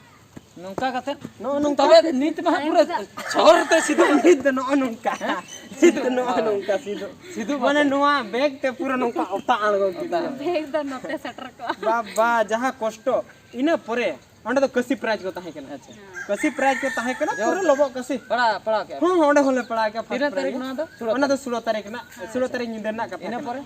ᱱᱚᱝᱠᱟ ᱠᱟᱛᱮ᱾ ᱱᱚᱜᱼᱚ ᱱᱚᱝᱠᱟ᱾ ᱛᱚᱵᱮ ᱱᱤᱛ ᱢᱟ ᱦᱟᱸᱜ ᱯᱩᱨᱟᱹ ᱥᱚᱦᱚᱨ ᱛᱮ ᱥᱤᱫᱷᱟᱹ᱾ ᱱᱤᱛ ᱫᱚ ᱱᱚᱜᱼᱚ ᱱᱚᱝᱠᱟ᱾ ᱦᱮᱸ? ᱱᱤᱛ ᱫᱚ ᱱᱚᱜᱼᱚ ᱱᱚᱝᱠᱟ ᱥᱤᱫᱷᱟᱹ᱾ ᱥᱤᱫᱷᱩ ᱢᱟᱱᱮ ᱵᱟᱠᱚ᱾ ᱱᱚᱣᱟ ᱵᱮᱜᱽ ᱛᱮ ᱯᱩᱨᱟᱹ ᱱᱚᱝᱠᱟ ᱚᱛᱟ ᱟᱬᱜᱚ ᱠᱮᱫᱟ᱾ ᱵᱮᱜᱽ ᱫᱚ ᱱᱚᱛᱮ ᱥᱮᱴᱮᱨ ᱠᱚᱜᱼᱟ᱾ ᱵᱟᱵᱟ, ᱡᱟᱦᱟᱸ ᱠᱚᱥᱴᱚ᱾ ᱤᱱᱟᱹ ᱯᱚᱨᱮ ᱚᱸᱰᱮ ᱫᱚ ᱠᱟᱹᱥᱤ ᱯᱨᱟᱭᱤᱡᱽ ᱠᱚ ᱛᱟᱦᱮᱸ ᱠᱟᱱᱟ᱾ ᱟᱪᱪᱷᱟ᱾ ᱠᱟᱹᱥᱤ ᱯᱨᱟᱭᱤᱡᱽ ᱠᱚ ᱛᱟᱦᱮᱸ ᱠᱟᱱᱟ, ᱡᱚᱦᱚᱨ ᱯᱩᱨᱟᱹ ᱫᱚ᱾ ᱞᱚᱵᱚᱜ ᱠᱟᱹᱥᱤ᱾ ᱯᱟᱲᱦᱟᱣ, ᱯᱟᱲᱦᱟᱣ ᱠᱮᱜᱼᱟ ᱯᱮ? ᱦᱚᱸ, ᱦᱚᱸ, ᱚᱸᱰᱮ ᱦᱚᱸᱞᱮ ᱯᱟᱲᱦᱟᱣ ᱠᱮᱜᱼᱟ, first ᱛᱤᱱᱟᱹᱜ prize ᱛᱟᱹᱨᱤᱠᱷ ᱨᱮᱱᱟᱜ᱾ ᱱᱚᱣᱟ ᱫᱚ? ᱥᱳᱞᱳ ᱚᱱᱟ ᱫᱚ ᱛᱟᱹᱨᱤᱠᱷ᱾ ᱥᱳᱞᱳ ᱛᱟᱹᱨᱤᱠᱷ ᱨᱮᱱᱟᱜ, ᱥᱳᱞᱳ ᱛᱟᱹᱨᱤᱠᱷ ᱧᱤᱫᱟᱹ ᱨᱮᱱᱟᱜ ᱠᱟᱛᱷᱟ ᱤᱱᱟᱹ ᱠᱟᱱᱟ᱾ ᱯᱚᱨᱮ?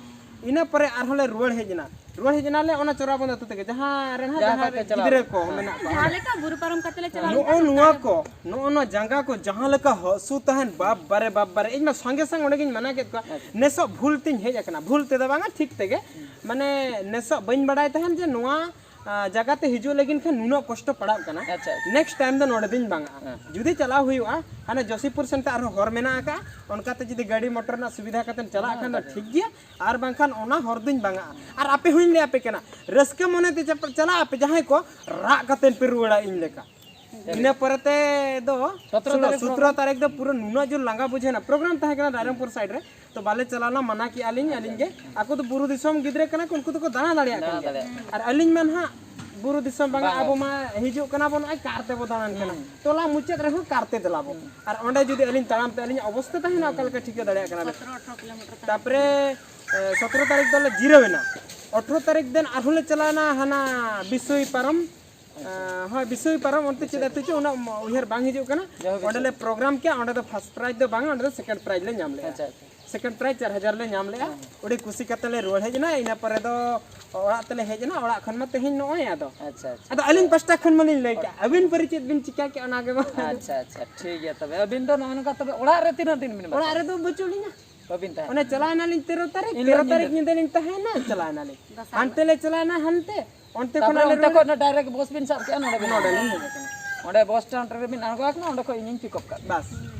ᱤᱱᱟᱹ ᱯᱚᱨᱮ ᱟᱨᱦᱚᱸ ᱞᱮ ᱨᱩᱣᱟᱹᱲ ᱦᱮᱡ ᱮᱱᱟ᱾ ᱨᱩᱣᱟᱹᱲ ᱦᱮᱡ ᱮᱱᱟᱞᱮ ᱚᱱᱟ ᱪᱚᱨᱟᱵᱚᱱᱫ ᱟᱹᱛᱩ ᱛᱮᱜᱮ, ᱡᱟᱦᱟᱸ ᱨᱮᱱ ᱦᱟᱸᱜ ᱡᱟᱦᱟᱸ ᱡᱟᱦᱟᱸ ᱠᱷᱟᱡ ᱯᱮ ᱪᱟᱞᱟᱣ ᱜᱤᱫᱽᱨᱟᱹ ᱠᱟᱱᱟ᱾ ᱠᱚ ᱦᱮᱸ᱾ ᱢᱮᱱᱟᱜ ᱠᱚᱣᱟ᱾ ᱡᱟᱦᱟᱸ ᱞᱮᱠᱟ ᱵᱩᱨᱩ ᱯᱟᱨᱚᱢ ᱠᱟᱛᱮ ᱞᱮ ᱪᱟᱞᱟᱣ ᱱᱚᱜᱼᱚ ᱞᱮᱱᱟ, ᱱᱚᱣᱟ ᱚᱱᱠᱟ ᱠᱚ, ᱜᱮ᱾ ᱱᱚᱜᱼᱚ ᱱᱚᱣᱟ ᱡᱟᱸᱜᱟ ᱠᱚ ᱡᱟᱦᱟᱸ ᱞᱮᱠᱟ ᱦᱟᱹᱥᱩ ᱛᱟᱦᱮᱱ, ᱵᱟᱯ ᱵᱟᱨᱮ, ᱵᱟᱯ ᱵᱟᱨᱮ, ᱤᱧ ᱢᱟ ᱥᱚᱸᱜᱮ ᱥᱚᱝ ᱚᱸᱰᱮ ᱜᱤᱧ ᱢᱟᱱᱟ ᱠᱮᱫ ᱠᱚᱣᱟ᱾ ᱟᱪᱪᱷᱟ᱾ ᱱᱮᱥᱚᱜ ᱵᱷᱩᱞ ᱛᱤᱧ ᱦᱮᱡ ᱟᱠᱟᱱᱟ, ᱵᱷᱩᱞ ᱛᱮᱫᱚ ᱵᱟᱝᱟ, ᱴᱷᱤᱠ ᱛᱮᱜᱮ᱾ ᱢᱟᱱᱮ ᱱᱮᱥᱚᱜ ᱵᱟᱹᱧ ᱵᱟᱲᱟᱭ ᱛᱟᱦᱮᱱ ᱡᱮ ᱱᱚᱣᱟ ᱟᱸ, ᱡᱟᱭᱜᱟ ᱛᱮ ᱦᱤᱡᱩᱜ ᱞᱟᱹᱜᱤᱫ ᱠᱷᱟᱱ ᱱᱩᱱᱟᱹᱜ ᱠᱚᱥᱴᱚ ᱯᱟᱲᱟᱜ ᱠᱟᱱᱟ, ᱟᱪᱪᱷᱟ, ᱟᱪᱪᱷᱟ᱾ Next time ᱫᱚ ᱱᱚᱰᱮ ᱫᱚᱧ ᱵᱟᱝᱟᱜᱼᱟ᱾ ᱦᱮᱸ᱾ ᱡᱩᱫᱤ ᱪᱟᱞᱟᱣ ᱦᱩᱭᱩᱜᱼᱟ, ᱦᱟᱱᱮ ᱡᱚᱥᱤᱯᱩᱨ ᱥᱮᱱ ᱛᱮ ᱟᱨᱦᱚᱸ ᱦᱚᱨ ᱢᱮᱱᱟᱜ ᱟᱠᱟᱫᱼᱟ, ᱚᱱᱠᱟᱛᱮ ᱡᱩᱫᱤ ᱜᱟᱹᱰᱤ ᱢᱚᱴᱚᱨ ᱨᱮᱱᱟᱜ ᱥᱩᱵᱤᱫᱷᱟ ᱠᱟᱛᱮᱢ ᱪᱟᱞᱟᱜ ᱦᱮᱸ, ᱠᱷᱟᱱ ᱫᱚ ᱦᱮᱸ᱾ ᱴᱷᱤᱠ ᱜᱮᱭᱟ, ᱟᱨ ᱵᱟᱝᱠᱷᱟᱱ ᱚᱱᱟ ᱦᱚᱨ ᱫᱚᱧ ᱵᱟᱝᱟᱜᱼᱟ᱾ ᱟᱨ ᱟᱯᱮ ᱦᱚᱸᱧ ᱞᱟᱹᱭ ᱟᱯᱮ ᱠᱟᱱᱟ, ᱨᱟᱹᱥᱠᱟᱹ ᱢᱚᱱᱮ ᱛᱮ ᱪᱟᱯ-, ᱪᱟᱞᱟᱜ ᱟᱯᱮ ᱡᱟᱦᱟᱸᱭ ᱠᱚ, ᱨᱟᱜ ᱠᱟᱛᱮ ᱯᱮ ᱨᱩᱣᱟᱹᱲᱟ ᱤᱧ ᱞᱮᱠᱟ᱾ ᱤᱱᱟᱹ ᱯᱚᱨᱮ ᱛᱮ ᱫᱚ ᱥᱚᱛᱨᱚ ᱥᱳᱞᱳ, ᱛᱟᱹᱨᱤᱠᱷ ᱥᱚᱛᱨᱚ ᱯᱨᱳᱜᱨᱟᱢ᱾ ᱛᱟᱹᱨᱤᱠᱷ ᱫᱚ ᱯᱩᱨᱟᱹ ᱱᱩᱱᱟᱹᱜ ᱡᱳᱨ ᱞᱟᱸᱜᱟ ᱵᱩᱡᱷᱟᱹᱣ ᱮᱱᱟ, ᱯᱨᱳᱜᱨᱟᱢ ᱛᱟᱦᱮᱸ ᱠᱟᱱᱟ ᱨᱟᱭᱨᱚᱝᱯᱩᱨ side ᱨᱮ, ᱛᱚ ᱵᱟᱞᱮ ᱪᱟᱞᱟᱣ ᱞᱮᱱᱟ, ᱢᱟᱱᱟ ᱠᱮᱜᱼᱟ ᱞᱤᱧ ᱟᱹᱞᱤᱧ ᱜᱮ᱾ ᱟᱠᱚ ᱫᱚ ᱵᱩᱨᱩ ᱫᱤᱥᱚᱢ ᱜᱤᱫᱽᱨᱟᱹ ᱠᱟᱱᱟ ᱠᱚ, ᱩᱱᱠᱩ ᱫᱚᱠᱚ ᱫᱟᱬᱟ ᱫᱟᱲᱮᱭᱟᱜ ᱠᱟᱱ ᱫᱟᱬᱟ ᱜᱮᱭᱟ᱾ ᱫᱟᱲᱮᱭᱟᱜ᱾ ᱟᱨ ᱟᱹᱞᱤᱧ ᱢᱟ ᱱᱟᱦᱟᱜ ᱵᱩᱨᱩ ᱫᱤᱥᱚᱢ ᱵᱟᱝᱟ, ᱵᱟᱝ, ᱟᱵᱚ ᱵᱟᱝ᱾ ᱢᱟ ᱦᱤᱡᱩᱜ ᱠᱟᱱᱟ ᱵᱚᱱ ᱱᱚᱜᱼᱚᱭ ᱠᱟᱨ ᱛᱮᱵᱚ ᱫᱟᱬᱟᱱ ᱠᱟᱱᱟ᱾ ᱦᱩᱸ᱾ ᱴᱚᱞᱟ ᱢᱩᱪᱟᱹᱫ ᱨᱮᱦᱚᱸ ᱠᱟᱨ ᱛᱮ ᱫᱮᱞᱟ ᱵᱚ᱾ ᱦᱩᱸ᱾ ᱟᱨ ᱚᱸᱰᱮ ᱡᱩᱫᱤ ᱟᱹᱞᱤᱧ ᱛᱟᱲᱟᱢ ᱛᱮ ᱟᱹᱞᱤᱧᱟᱜ ᱚᱵᱚᱥᱛᱟ ᱛᱟᱦᱮᱱᱟ, ᱚᱠᱟ ᱞᱮᱠᱟ ᱴᱷᱤᱠᱟᱹ ᱫᱟᱲᱮᱭᱟᱜ ᱠᱟᱱᱟ ᱵᱮᱱ? ᱥᱚᱛᱨᱚ ᱟᱴᱷᱨᱚ ᱠᱤᱞᱳᱢᱤᱴᱟᱨ ᱛᱟᱦᱮᱱᱟ᱾ ᱛᱟᱯᱚᱨᱮ, ᱮ, ᱥᱚᱛᱨᱚ ᱛᱟᱹᱨᱤᱠᱷ ᱫᱚᱞᱮ ᱡᱤᱨᱟᱹᱣ ᱮᱱᱟ᱾ ᱟᱴᱷᱨᱚ ᱛᱟᱹᱨᱤᱠᱷ ᱫᱤᱱ ᱟᱨᱦᱚᱸ ᱞᱮ ᱪᱟᱞᱟᱣ ᱮᱱᱟ ᱦᱟᱱᱟ ᱵᱤᱥᱩᱭ ᱯᱟᱨᱚᱢ᱾ ᱟᱪᱪᱷᱟ᱾ ᱮᱸ, ᱦᱳᱭ, ᱵᱤᱥᱩᱭ ᱯᱟᱨᱚᱢ ᱚᱱᱛᱮ ᱪᱮᱫ ᱟᱹᱛᱩ ᱪᱚ, ᱩᱱᱟᱹᱜ ᱩᱭᱦᱟᱹᱨ ᱵᱟᱝ ᱦᱤᱡᱩᱜ ᱠᱟᱱᱟ᱾ ᱡᱟᱭᱦᱳᱠ, ᱚᱸᱰᱮ ᱞᱮ ᱵᱤᱥᱩᱭ᱾ ᱯᱨᱳᱜᱨᱟᱢ ᱠᱮᱜᱼᱟ, ᱚᱸᱰᱮ ᱫᱚ first prize ᱫᱚ ᱵᱟᱝᱟ, ᱚᱸᱰᱮ ᱫᱚ second prize ᱞᱮ ᱧᱟᱢ ᱞᱮᱜᱼᱟ᱾ ᱟᱪᱪᱷᱟ, ᱟᱪᱪᱷᱟ᱾ Second prize ᱪᱟᱨ ᱦᱟᱡᱟᱨ ᱞᱮ ᱧᱟᱢ ᱞᱮᱜᱼᱟ᱾ ᱦᱮᱸ, ᱦᱮᱸ᱾ ᱟᱹᱰᱤ ᱠᱩᱥᱤ ᱠᱟᱛᱮ ᱞᱮ ᱨᱩᱣᱟᱹᱲ ᱦᱮᱡ ᱮᱱᱟ᱾ ᱤᱱᱟᱹ ᱯᱚᱨᱮ ᱫᱚ ᱚᱲᱟᱜ ᱛᱮᱞᱮ ᱦᱮᱡ ᱮᱱᱟ, ᱚᱲᱟᱜ ᱠᱷᱚᱱ ᱢᱟ ᱛᱮᱦᱮᱧ ᱱᱚᱜᱼᱚᱭ ᱟᱫᱚ᱾ ᱟᱪᱪᱷᱟ, ᱟᱪᱪᱷᱟ᱾ ᱟᱫᱚ ᱟᱹᱞᱤᱧ ᱯᱟᱥᱴᱟ ᱠᱷᱚᱱ ᱢᱟᱞᱤᱧ ᱞᱟᱹᱭ ᱠᱮᱜᱼᱟ, ᱟᱹᱵᱤᱱ ᱯᱟᱹᱨᱤ ᱪᱮᱫ ᱵᱤᱱ ᱪᱤᱠᱟ ᱠᱮᱜᱼᱟ ᱚᱱᱟ ᱜᱮ ᱢᱟ᱾ ᱟᱪᱪᱷᱟ, ᱟᱪᱪᱷᱟ, ᱴᱷᱤᱠ ᱜᱮᱭᱟ ᱛᱚᱵᱮ᱾ ᱟᱹᱵᱤᱱ ᱫᱚ ᱱᱚᱜᱼᱚ ᱱᱚᱝᱠᱟ ᱛᱚᱵᱮ ᱚᱲᱟᱜ ᱨᱮ ᱛᱤᱱᱟᱹᱜ ᱫᱤᱱ ᱵᱤᱱ ᱚᱲᱟᱜ ᱵᱟᱥᱟ? ᱨᱮᱫᱚ ᱵᱟᱹᱪᱩᱜ ᱞᱤᱧᱟ᱾ ᱵᱟᱹᱵᱤᱱ ᱛᱟᱦᱮᱸ ᱚᱱᱮ ᱪᱟᱞᱟᱣ ᱮᱱᱟᱞᱤᱧ ᱛᱮᱨᱚ ᱛᱟᱹᱨᱤᱠᱷ, ᱮᱱᱦᱤᱞᱳᱜ ᱛᱮᱨᱚ ᱛᱟᱹᱨᱤᱠᱷ ᱧᱤᱫᱟᱹ᱾ ᱧᱤᱫᱟᱹ ᱞᱤᱧ ᱛᱟᱦᱮᱸᱭᱮᱱᱟ, ᱪᱟᱞᱟᱣ ᱮᱱᱟᱞᱤᱧ᱾ ᱫᱚᱥᱟᱨ ᱦᱟᱱᱛᱮ ᱞᱮ ᱪᱟᱞᱟᱣ ᱮᱱᱟ, ᱦᱟᱱᱛᱮ, ᱚᱱᱛᱮ ᱛᱟᱯᱚᱨᱮ ᱠᱷᱚᱱᱟᱜ ᱞᱮ ᱚᱱᱛᱮ ᱨᱩᱣᱟᱹᱲ ᱠᱷᱚᱱ ᱚᱱᱟ direct ᱵᱚᱥ ᱵᱤᱱ ᱥᱟᱵ ᱠᱮᱜᱼᱟ, ᱱᱚᱰᱮ ᱵᱤᱱ ᱱᱚᱰᱮ ᱟᱬᱜᱚᱱᱟ᱾ ᱞᱤᱧ ᱦᱮᱡ ᱟᱠᱟᱱᱟ᱾ ᱚᱸᱰᱮ ᱵᱚᱥ ᱥᱴᱮᱱᱰ ᱨᱮᱵᱤᱱ ᱟᱬᱜᱚ ᱟᱠᱟᱱᱟ, ᱚᱸᱰᱮ ᱠᱷᱚᱱ ᱤᱧᱤᱧ ᱯᱤᱠ ᱟᱯ ᱠᱟᱜ ᱵᱤᱱᱟ᱾ ᱵᱟᱥ᱾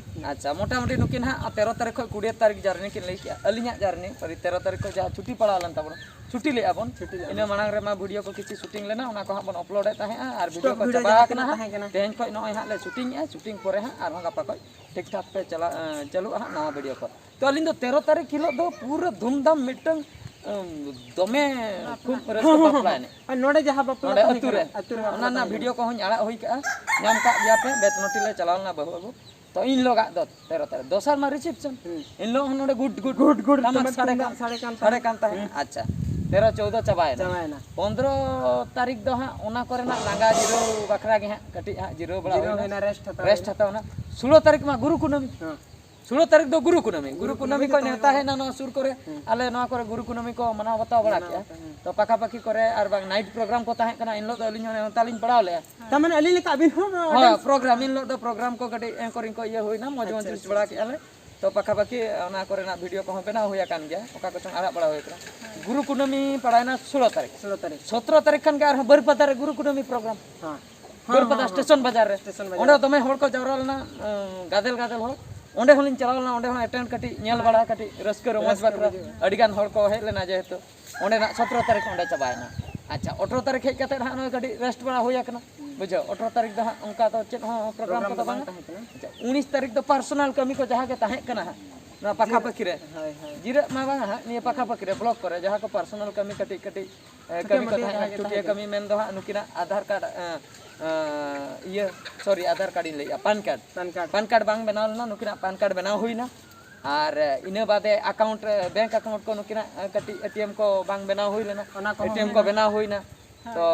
ᱟᱪᱪᱷᱟ, ᱢᱚᱴᱟᱢᱩᱴᱤ ᱱᱩᱠᱤᱱ ᱦᱟᱸᱜ ᱛᱮᱨᱚ ᱛᱟᱹᱨᱤᱠᱷ ᱠᱷᱚᱱ ᱠᱩᱲᱤ ᱛᱟᱹᱨᱤᱠᱷ ᱡᱟᱨᱱᱤ ᱠᱤᱱ ᱞᱟᱹᱭ ᱠᱮᱜᱼᱟ, ᱟᱹᱞᱤᱧᱟᱜ ᱡᱟᱨᱱᱤ, ᱥᱚᱨᱤ, ᱛᱮᱨᱚ ᱛᱟᱹᱨᱤᱠᱷ ᱠᱷᱚᱱ ᱡᱟᱦᱟᱸ ᱪᱷᱩᱴᱤ ᱯᱟᱲᱟᱣ ᱞᱮᱱ ᱛᱟᱵᱚᱱᱟ, ᱪᱷᱩᱴᱤ ᱞᱮᱜᱼᱟ ᱵᱚᱱ᱾ ᱪᱷᱩᱴᱤ ᱞᱮᱜᱼᱟ ᱤᱱᱟᱹ ᱵᱚᱱ᱾ ᱢᱟᱲᱟᱝ ᱨᱮᱢᱟ ᱵᱷᱤᱰᱤᱭᱳ ᱠᱚ ᱠᱤᱪᱷᱩ ᱥᱩᱴᱤᱝ ᱞᱮᱱᱟ, ᱚᱱᱟ ᱠᱚ ᱦᱟᱸᱜ ᱵᱚᱱ ᱟᱯᱞᱳᱰᱮᱫ ᱛᱟᱦᱮᱸᱜᱼᱟ, ᱟᱨ ᱵᱷᱤᱰᱤᱭᱳ ᱥᱴᱚᱠ ᱠᱚ ᱵᱷᱤᱰᱤᱭᱳ ᱪᱟᱵᱟ ᱡᱟᱦᱟᱸ ᱟᱠᱟᱱᱟ ᱛᱤᱱᱟᱹᱜ ᱦᱟᱸᱜ᱾ ᱛᱟᱦᱮᱸ ᱠᱟᱱᱟ᱾ ᱛᱮᱦᱮᱧ ᱠᱷᱚᱱ ᱱᱚᱜᱼᱚᱭ ᱦᱟᱸᱜ ᱞᱮ ᱥᱩᱴᱤᱝᱮᱜᱼᱟ, ᱥᱩᱴᱤᱝ ᱯᱚᱨᱮ ᱦᱟᱸᱜ ᱟᱨᱦᱚᱸ ᱜᱟᱯᱟ ᱠᱷᱚᱱ ᱴᱷᱤᱠ ᱴᱷᱟᱠ ᱯᱮ ᱪᱟᱞᱟᱜ, ᱮᱸ, ᱪᱟᱹᱞᱩᱜᱼᱟ ᱦᱟᱸᱜ ᱱᱟᱣᱟ ᱵᱷᱤᱰᱤᱭᱳ ᱠᱚ᱾ ᱛᱚ ᱟᱹᱞᱤᱧ ᱫᱚ ᱛᱮᱨᱚ ᱛᱟᱹᱨᱤᱠᱷ ᱦᱤᱞᱳᱜ ᱫᱚ ᱯᱩᱨᱟᱹ ᱫᱷᱩᱢᱫᱷᱟᱢ ᱢᱤᱫᱴᱟᱝ, ᱩᱢ, ᱫᱚᱢᱮ ᱠᱷᱩᱵ ᱨᱟᱹᱥᱠᱟᱹ ᱵᱟᱯᱞᱟ ᱮᱱᱮᱡ᱾ ᱟᱨ ᱱᱚᱰᱮ ᱡᱟᱦᱟᱸ ᱵᱟᱯᱞᱟ ᱱᱚᱰᱮ ᱛᱟᱦᱮᱸ ᱟᱹᱛᱩ ᱨᱮ᱾ ᱠᱟᱱᱟ, ᱟᱹᱛᱩ ᱨᱮ ᱵᱟᱯᱞᱟ ᱚᱱᱟ ᱨᱮᱱᱟᱜ ᱛᱟᱦᱮᱸ ᱵᱷᱤᱰᱤᱭᱳ ᱠᱚᱦᱚᱸᱧ ᱟᱲᱟᱜ ᱦᱩᱭ ᱠᱟᱜᱼᱟ, ᱧᱟᱢ ᱠᱟᱜ ᱜᱮᱭᱟ ᱯᱮ, ᱵᱮᱛᱱᱚᱴᱤ ᱞᱮ ᱪᱟᱞᱟᱣ ᱞᱮᱱᱟ ᱵᱟᱹᱦᱩ ᱟᱹᱜᱩ᱾ ᱛᱚ ᱤᱱ ᱦᱤᱞᱳᱜᱟᱜ ᱫᱚ ᱛᱮᱨᱚ ᱛᱟᱹᱨᱤᱠᱷ, ᱫᱚᱥᱟᱨ ᱢᱟ ᱨᱤᱥᱮᱯᱥᱚᱱ᱾ ᱦᱩᱸ᱾ ᱮᱱ ᱦᱤᱞᱳᱜ ᱦᱚᱸ ᱱᱚᱰᱮ ᱜᱩᱰ ᱜᱩᱰ ᱜᱩᱰ ᱜᱩᱰ ᱴᱟᱢᱟᱠ ᱴᱟᱢᱟᱠ ᱥᱟᱰᱮ ᱛᱩᱢᱫᱟᱜ ᱠᱟᱱ, ᱥᱟᱰᱮ ᱠᱟᱱ ᱥᱟᱰᱮ ᱛᱟᱦᱮᱸᱫ᱾ ᱠᱟᱱ ᱛᱟᱦᱮᱸᱫ᱾ ᱦᱩᱸ᱾ ᱟᱪᱪᱷᱟ, ᱛᱮᱨᱚ ᱪᱳᱣᱫᱚ ᱪᱟᱵᱟᱭᱮᱱᱟ᱾ ᱪᱟᱵᱟᱭᱮᱱᱟ᱾ ᱯᱚᱱᱫᱽᱨᱚ ᱛᱟᱹᱨᱤᱠᱷ ᱫᱚ ᱦᱟᱸᱜ ᱚᱱᱟ ᱠᱚᱨᱮᱱᱟᱜ ᱞᱟᱸᱜᱟ ᱡᱤᱨᱟᱹᱣ ᱵᱟᱠᱷᱨᱟ ᱜᱮ ᱦᱟᱸᱜ ᱠᱟᱹᱴᱤᱡ ᱦᱟᱸᱜ ᱡᱤᱨᱟᱹᱣ ᱵᱟᱲᱟ ᱡᱤᱨᱟᱹᱣ ᱦᱩᱭᱱᱟ᱾ ᱦᱩᱭᱱᱟ, ᱨᱮᱥᱴ ᱦᱟᱛᱟᱣ ᱨᱮᱥᱴ ᱦᱩᱭᱱᱟ᱾ ᱦᱟᱛᱟᱣ ᱮᱱᱟ᱾ ᱥᱳᱞᱳ ᱛᱟᱹᱨᱤᱠᱷ ᱢᱟ ᱜᱩᱨᱩ ᱠᱩᱱᱟᱹᱢᱤ᱾ ᱦᱮᱸ᱾ ᱥᱳᱞᱳ ᱛᱟᱹᱨᱤᱠᱷ ᱫᱚ ᱜᱩᱨᱩ ᱠᱩᱱᱟᱹᱢᱤ᱾ ᱜᱩᱨᱩ ᱜᱩᱨᱩ ᱠᱩᱱᱟᱹᱢᱤ ᱠᱩᱱᱟᱹᱢᱤ ᱠᱚ ᱠᱚ ᱱᱮᱣᱛᱟ ᱦᱮᱡ ᱮᱱᱟ ᱱᱚᱣᱟ ᱥᱩᱨ ᱠᱚᱨᱮ᱾ ᱦᱮᱸ᱾ ᱟᱞᱮ ᱱᱚᱣᱟ ᱠᱚᱨᱮ ᱜᱩᱨᱩ ᱠᱩᱱᱟᱹᱢᱤ ᱠᱚ ᱢᱟᱱᱟᱣ ᱵᱟᱛᱟᱣ ᱵᱟᱲᱟ ᱢᱟᱱᱟᱣ ᱠᱮᱜᱼᱟ᱾ ᱵᱟᱛᱟᱣ, ᱦᱮᱸ᱾ ᱛᱚ ᱯᱟᱠᱟ ᱯᱟᱠᱤ ᱠᱚᱨᱮ ᱟᱨ ᱵᱟᱝ ᱱᱟᱭᱤᱴ ᱯᱨᱳᱜᱨᱟᱢ ᱠᱚ ᱛᱟᱦᱮᱸ ᱠᱟᱱᱟ, ᱮᱱ ᱦᱤᱞᱳᱜ ᱫᱚ ᱟᱹᱞᱤᱧ ᱦᱚᱸ ᱱᱮᱣᱛᱟ ᱞᱤᱧ ᱯᱟᱲᱟᱣ ᱞᱮᱜᱼᱟ᱾ ᱛᱟᱨ ᱢᱟᱱᱮ ᱟᱹᱞᱤᱧ ᱞᱮᱠᱟ ᱟᱹᱵᱤᱱ ᱦᱚᱸ ᱦᱳᱭ, ᱯᱨᱳᱜᱨᱟᱢ, ᱮᱱ ᱦᱤᱞᱳᱜ ᱫᱚ ᱯᱨᱳᱜᱨᱟᱢ ᱠᱚ ᱠᱟᱹᱴᱤᱡ ᱮᱝᱠᱚᱨᱤᱝ ᱠᱚ ᱤᱭᱟᱹ ᱦᱩᱭᱱᱟ, ᱢᱚᱡᱽ ᱢᱚᱡᱽ ᱟᱪᱪᱷᱟ, ᱡᱤᱱᱤᱥ ᱟᱪᱪᱷᱟ, ᱵᱟᱲᱟ ᱟᱪᱪᱷᱟ᱾ ᱠᱮᱜᱼᱟ ᱞᱮ᱾ ᱛᱚ ᱯᱟᱠᱟ ᱯᱟᱠᱤ ᱚᱱᱟ ᱠᱚᱨᱮᱱᱟᱜ ᱵᱷᱤᱰᱤᱭᱳ ᱠᱚᱦᱚᱸ ᱵᱮᱱᱟᱣ ᱦᱩᱭ ᱟᱠᱟᱱ ᱜᱮᱭᱟ, ᱚᱠᱟ ᱠᱚᱪᱚᱝ ᱟᱲᱟᱜ ᱵᱟᱲᱟ ᱦᱩᱭ ᱟᱠᱟᱱᱟ᱾ ᱦᱮᱸ᱾ ᱜᱩᱨᱩ ᱠᱩᱱᱟᱹᱢᱤ ᱯᱟᱲᱟᱣᱮᱱᱟ ᱥᱳᱞᱳ ᱛᱟᱹᱨᱤᱠᱷ᱾ ᱥᱳᱞᱳ ᱛᱟᱹᱨᱤᱠᱷ᱾ ᱥᱚᱛᱨᱚ ᱛᱟᱹᱨᱤᱠᱷ ᱠᱷᱟᱱ ᱜᱮ ᱟᱨᱦᱚᱸ ᱵᱟᱹᱨᱤᱯᱟᱫᱟ ᱨᱮ ᱜᱩᱨᱩ ᱠᱩᱱᱟᱹᱢᱤ ᱯᱨᱳᱜᱨᱟᱢ᱾ ᱦᱮᱸ᱾ ᱦᱮᱸ, ᱵᱟᱹᱨᱤᱯᱟᱫᱟ ᱦᱮᱸ, ᱦᱮᱸ᱾ ᱥᱴᱮᱥᱚᱱ ᱵᱟᱡᱟᱨ ᱨᱮ᱾ ᱥᱴᱮᱥᱚᱱ ᱵᱟᱡᱟᱨ ᱚᱸᱰᱮ ᱨᱮ᱾ ᱫᱚᱢᱮ ᱦᱚᱲ ᱠᱚ ᱡᱟᱣᱨᱟ ᱞᱮᱱᱟ, ᱩᱸ, ᱜᱟᱫᱮᱞ ᱜᱟᱫᱮᱞ ᱦᱚᱲ᱾ ᱚᱸᱰᱮ ᱦᱚᱸᱞᱤᱧ ᱪᱟᱞᱟᱣ ᱞᱮᱱᱟ, ᱚᱸᱰᱮ ᱦᱚᱸ ᱮᱴᱮᱱᱰ ᱠᱟᱹᱴᱤᱡ ᱧᱮᱞ ᱵᱟᱲᱟ, ᱠᱟᱹᱴᱤᱡ ᱨᱟᱹᱥᱠᱟᱹ ᱨᱚᱢᱚᱡᱽ ᱨᱟᱹᱥᱠᱟᱹ ᱵᱟᱠᱷᱨᱟ ᱵᱩᱡᱷᱟᱹᱜᱼᱟ᱾ ᱟᱹᱰᱤ ᱜᱟᱱ ᱦᱚᱲ ᱠᱚ ᱦᱮᱡ ᱞᱮᱱᱟ ᱡᱮᱦᱮᱛᱩ᱾ ᱚᱸᱰᱮᱱᱟᱜ ᱥᱚᱛᱨᱚ ᱛᱟᱹᱨᱤᱠᱷ ᱚᱸᱰᱮ ᱪᱟᱵᱟᱭᱮᱱᱟ᱾ ᱟᱪᱪᱷᱟ, ᱟᱴᱷᱨᱚ ᱛᱟᱹᱨᱤᱠᱷ ᱦᱮᱡ ᱠᱟᱛᱮ ᱦᱟᱸᱜ ᱱᱚᱜᱼᱚᱭ ᱠᱟᱹᱴᱤᱡ ᱨᱮᱥᱴ ᱵᱟᱲᱟ ᱦᱩᱭ ᱟᱠᱟᱱᱟ᱾ ᱵᱩᱡᱷᱟᱹᱣ, ᱟᱴᱷᱨᱚ ᱛᱟᱹᱨᱤᱠᱷ ᱫᱚ ᱦᱟᱸᱜ ᱚᱱᱠᱟ ᱫᱚ ᱪᱮᱫ ᱦᱚᱸ ᱯᱨᱳᱜᱨᱟᱢ ᱯᱨᱳᱜᱨᱟᱢ ᱠᱚᱫᱚ ᱫᱚ ᱵᱟᱝ ᱵᱟᱝᱟ᱾ ᱛᱟᱦᱮᱸ ᱠᱟᱱᱟ᱾ ᱟᱪᱪᱷᱟ, ᱩᱱᱤᱥ ᱛᱟᱹᱨᱤᱠᱷ ᱫᱚ ᱯᱟᱨᱥᱚᱱᱟᱞ ᱠᱟᱹᱢᱤ ᱠᱚ ᱡᱟᱦᱟᱸ ᱜᱮ ᱛᱟᱦᱮᱸ ᱠᱟᱱᱟ ᱦᱟᱸᱜ, ᱱᱚᱣᱟ ᱯᱟᱠᱟ ᱡᱤᱨᱟᱹᱜ-, ᱯᱟᱹᱠᱤ ᱨᱮ᱾ ᱦᱳᱭ, ᱦᱳᱭ᱾ ᱡᱤᱨᱟᱹᱜ ᱢᱟ ᱵᱟᱝᱟ ᱦᱟᱸᱜ, ᱱᱤᱭᱟᱹ ᱯᱟᱠᱟ ᱯᱟᱹᱠᱤ ᱨᱮ, ᱵᱞᱚᱠ ᱠᱚᱨᱮ ᱡᱟᱦᱟᱸ ᱠᱚ ᱯᱟᱨᱥᱚᱱᱟᱞ ᱠᱟᱹᱢᱤ ᱠᱟᱹᱴᱤᱡ ᱠᱟᱹᱴᱤᱡ, ᱮ, ᱪᱷᱩᱴᱤ ᱠᱟᱹᱢᱤ ᱢᱟᱹᱴᱤ ᱠᱚ ᱡᱟᱦᱟᱸ ᱛᱟᱦᱮᱸ ᱜᱮ ᱠᱟᱱᱟ, ᱛᱟᱦᱮᱸ ᱪᱷᱩᱴᱤᱭᱟᱹ ᱠᱟᱱᱟ᱾ ᱠᱟᱹᱢᱤ ᱢᱮᱱ ᱫᱚ ᱦᱟᱸᱜ ᱱᱩᱠᱤᱱᱟᱜ ᱟᱫᱷᱟᱨ ᱠᱟᱨᱰ, ᱮ, ᱮ, ᱤᱭᱟᱹ, ᱥᱚᱨᱤ, ᱟᱫᱷᱟᱨ ᱠᱟᱨᱰ ᱤᱧ ᱞᱟᱹᱭᱮᱫᱼᱟ, ᱯᱟᱱ ᱠᱟᱨᱰ᱾ ᱯᱟᱱ ᱠᱟᱨᱰ᱾ ᱯᱟᱱ ᱠᱟᱨᱰ ᱵᱟᱝ ᱵᱮᱱᱟᱣ ᱞᱮᱱᱟ, ᱱᱩᱠᱤᱱᱟᱜ ᱯᱟᱱ ᱠᱟᱨᱰ ᱵᱮᱱᱟᱣ ᱦᱩᱭᱱᱟ᱾ ᱟᱨ, ᱮ, ᱤᱱᱟᱹ ᱵᱟᱫᱮ ᱟᱠᱟᱣᱩᱱᱴ ᱨᱮ, ᱵᱮᱝᱠ ᱟᱠᱟᱣᱩᱱᱴ ᱠᱚ ᱱᱩᱠᱤᱱᱟᱜ, ᱮ, ᱠᱟᱹᱴᱤᱡ ᱮ ᱴᱤ ᱮᱢ ᱠᱚ ᱵᱟᱝ ᱵᱮᱱᱟᱣ ᱦᱩᱭ ᱞᱮᱱᱟ᱾ ᱚᱱᱟ ᱠᱚᱦᱚᱸ ᱮ ᱴᱤ ᱮᱢ ᱠᱚ ᱦᱩᱭᱱᱟ᱾ ᱵᱮᱱᱟᱣ ᱦᱩᱭᱱᱟ᱾ ᱦᱮᱸ᱾ ᱛᱚ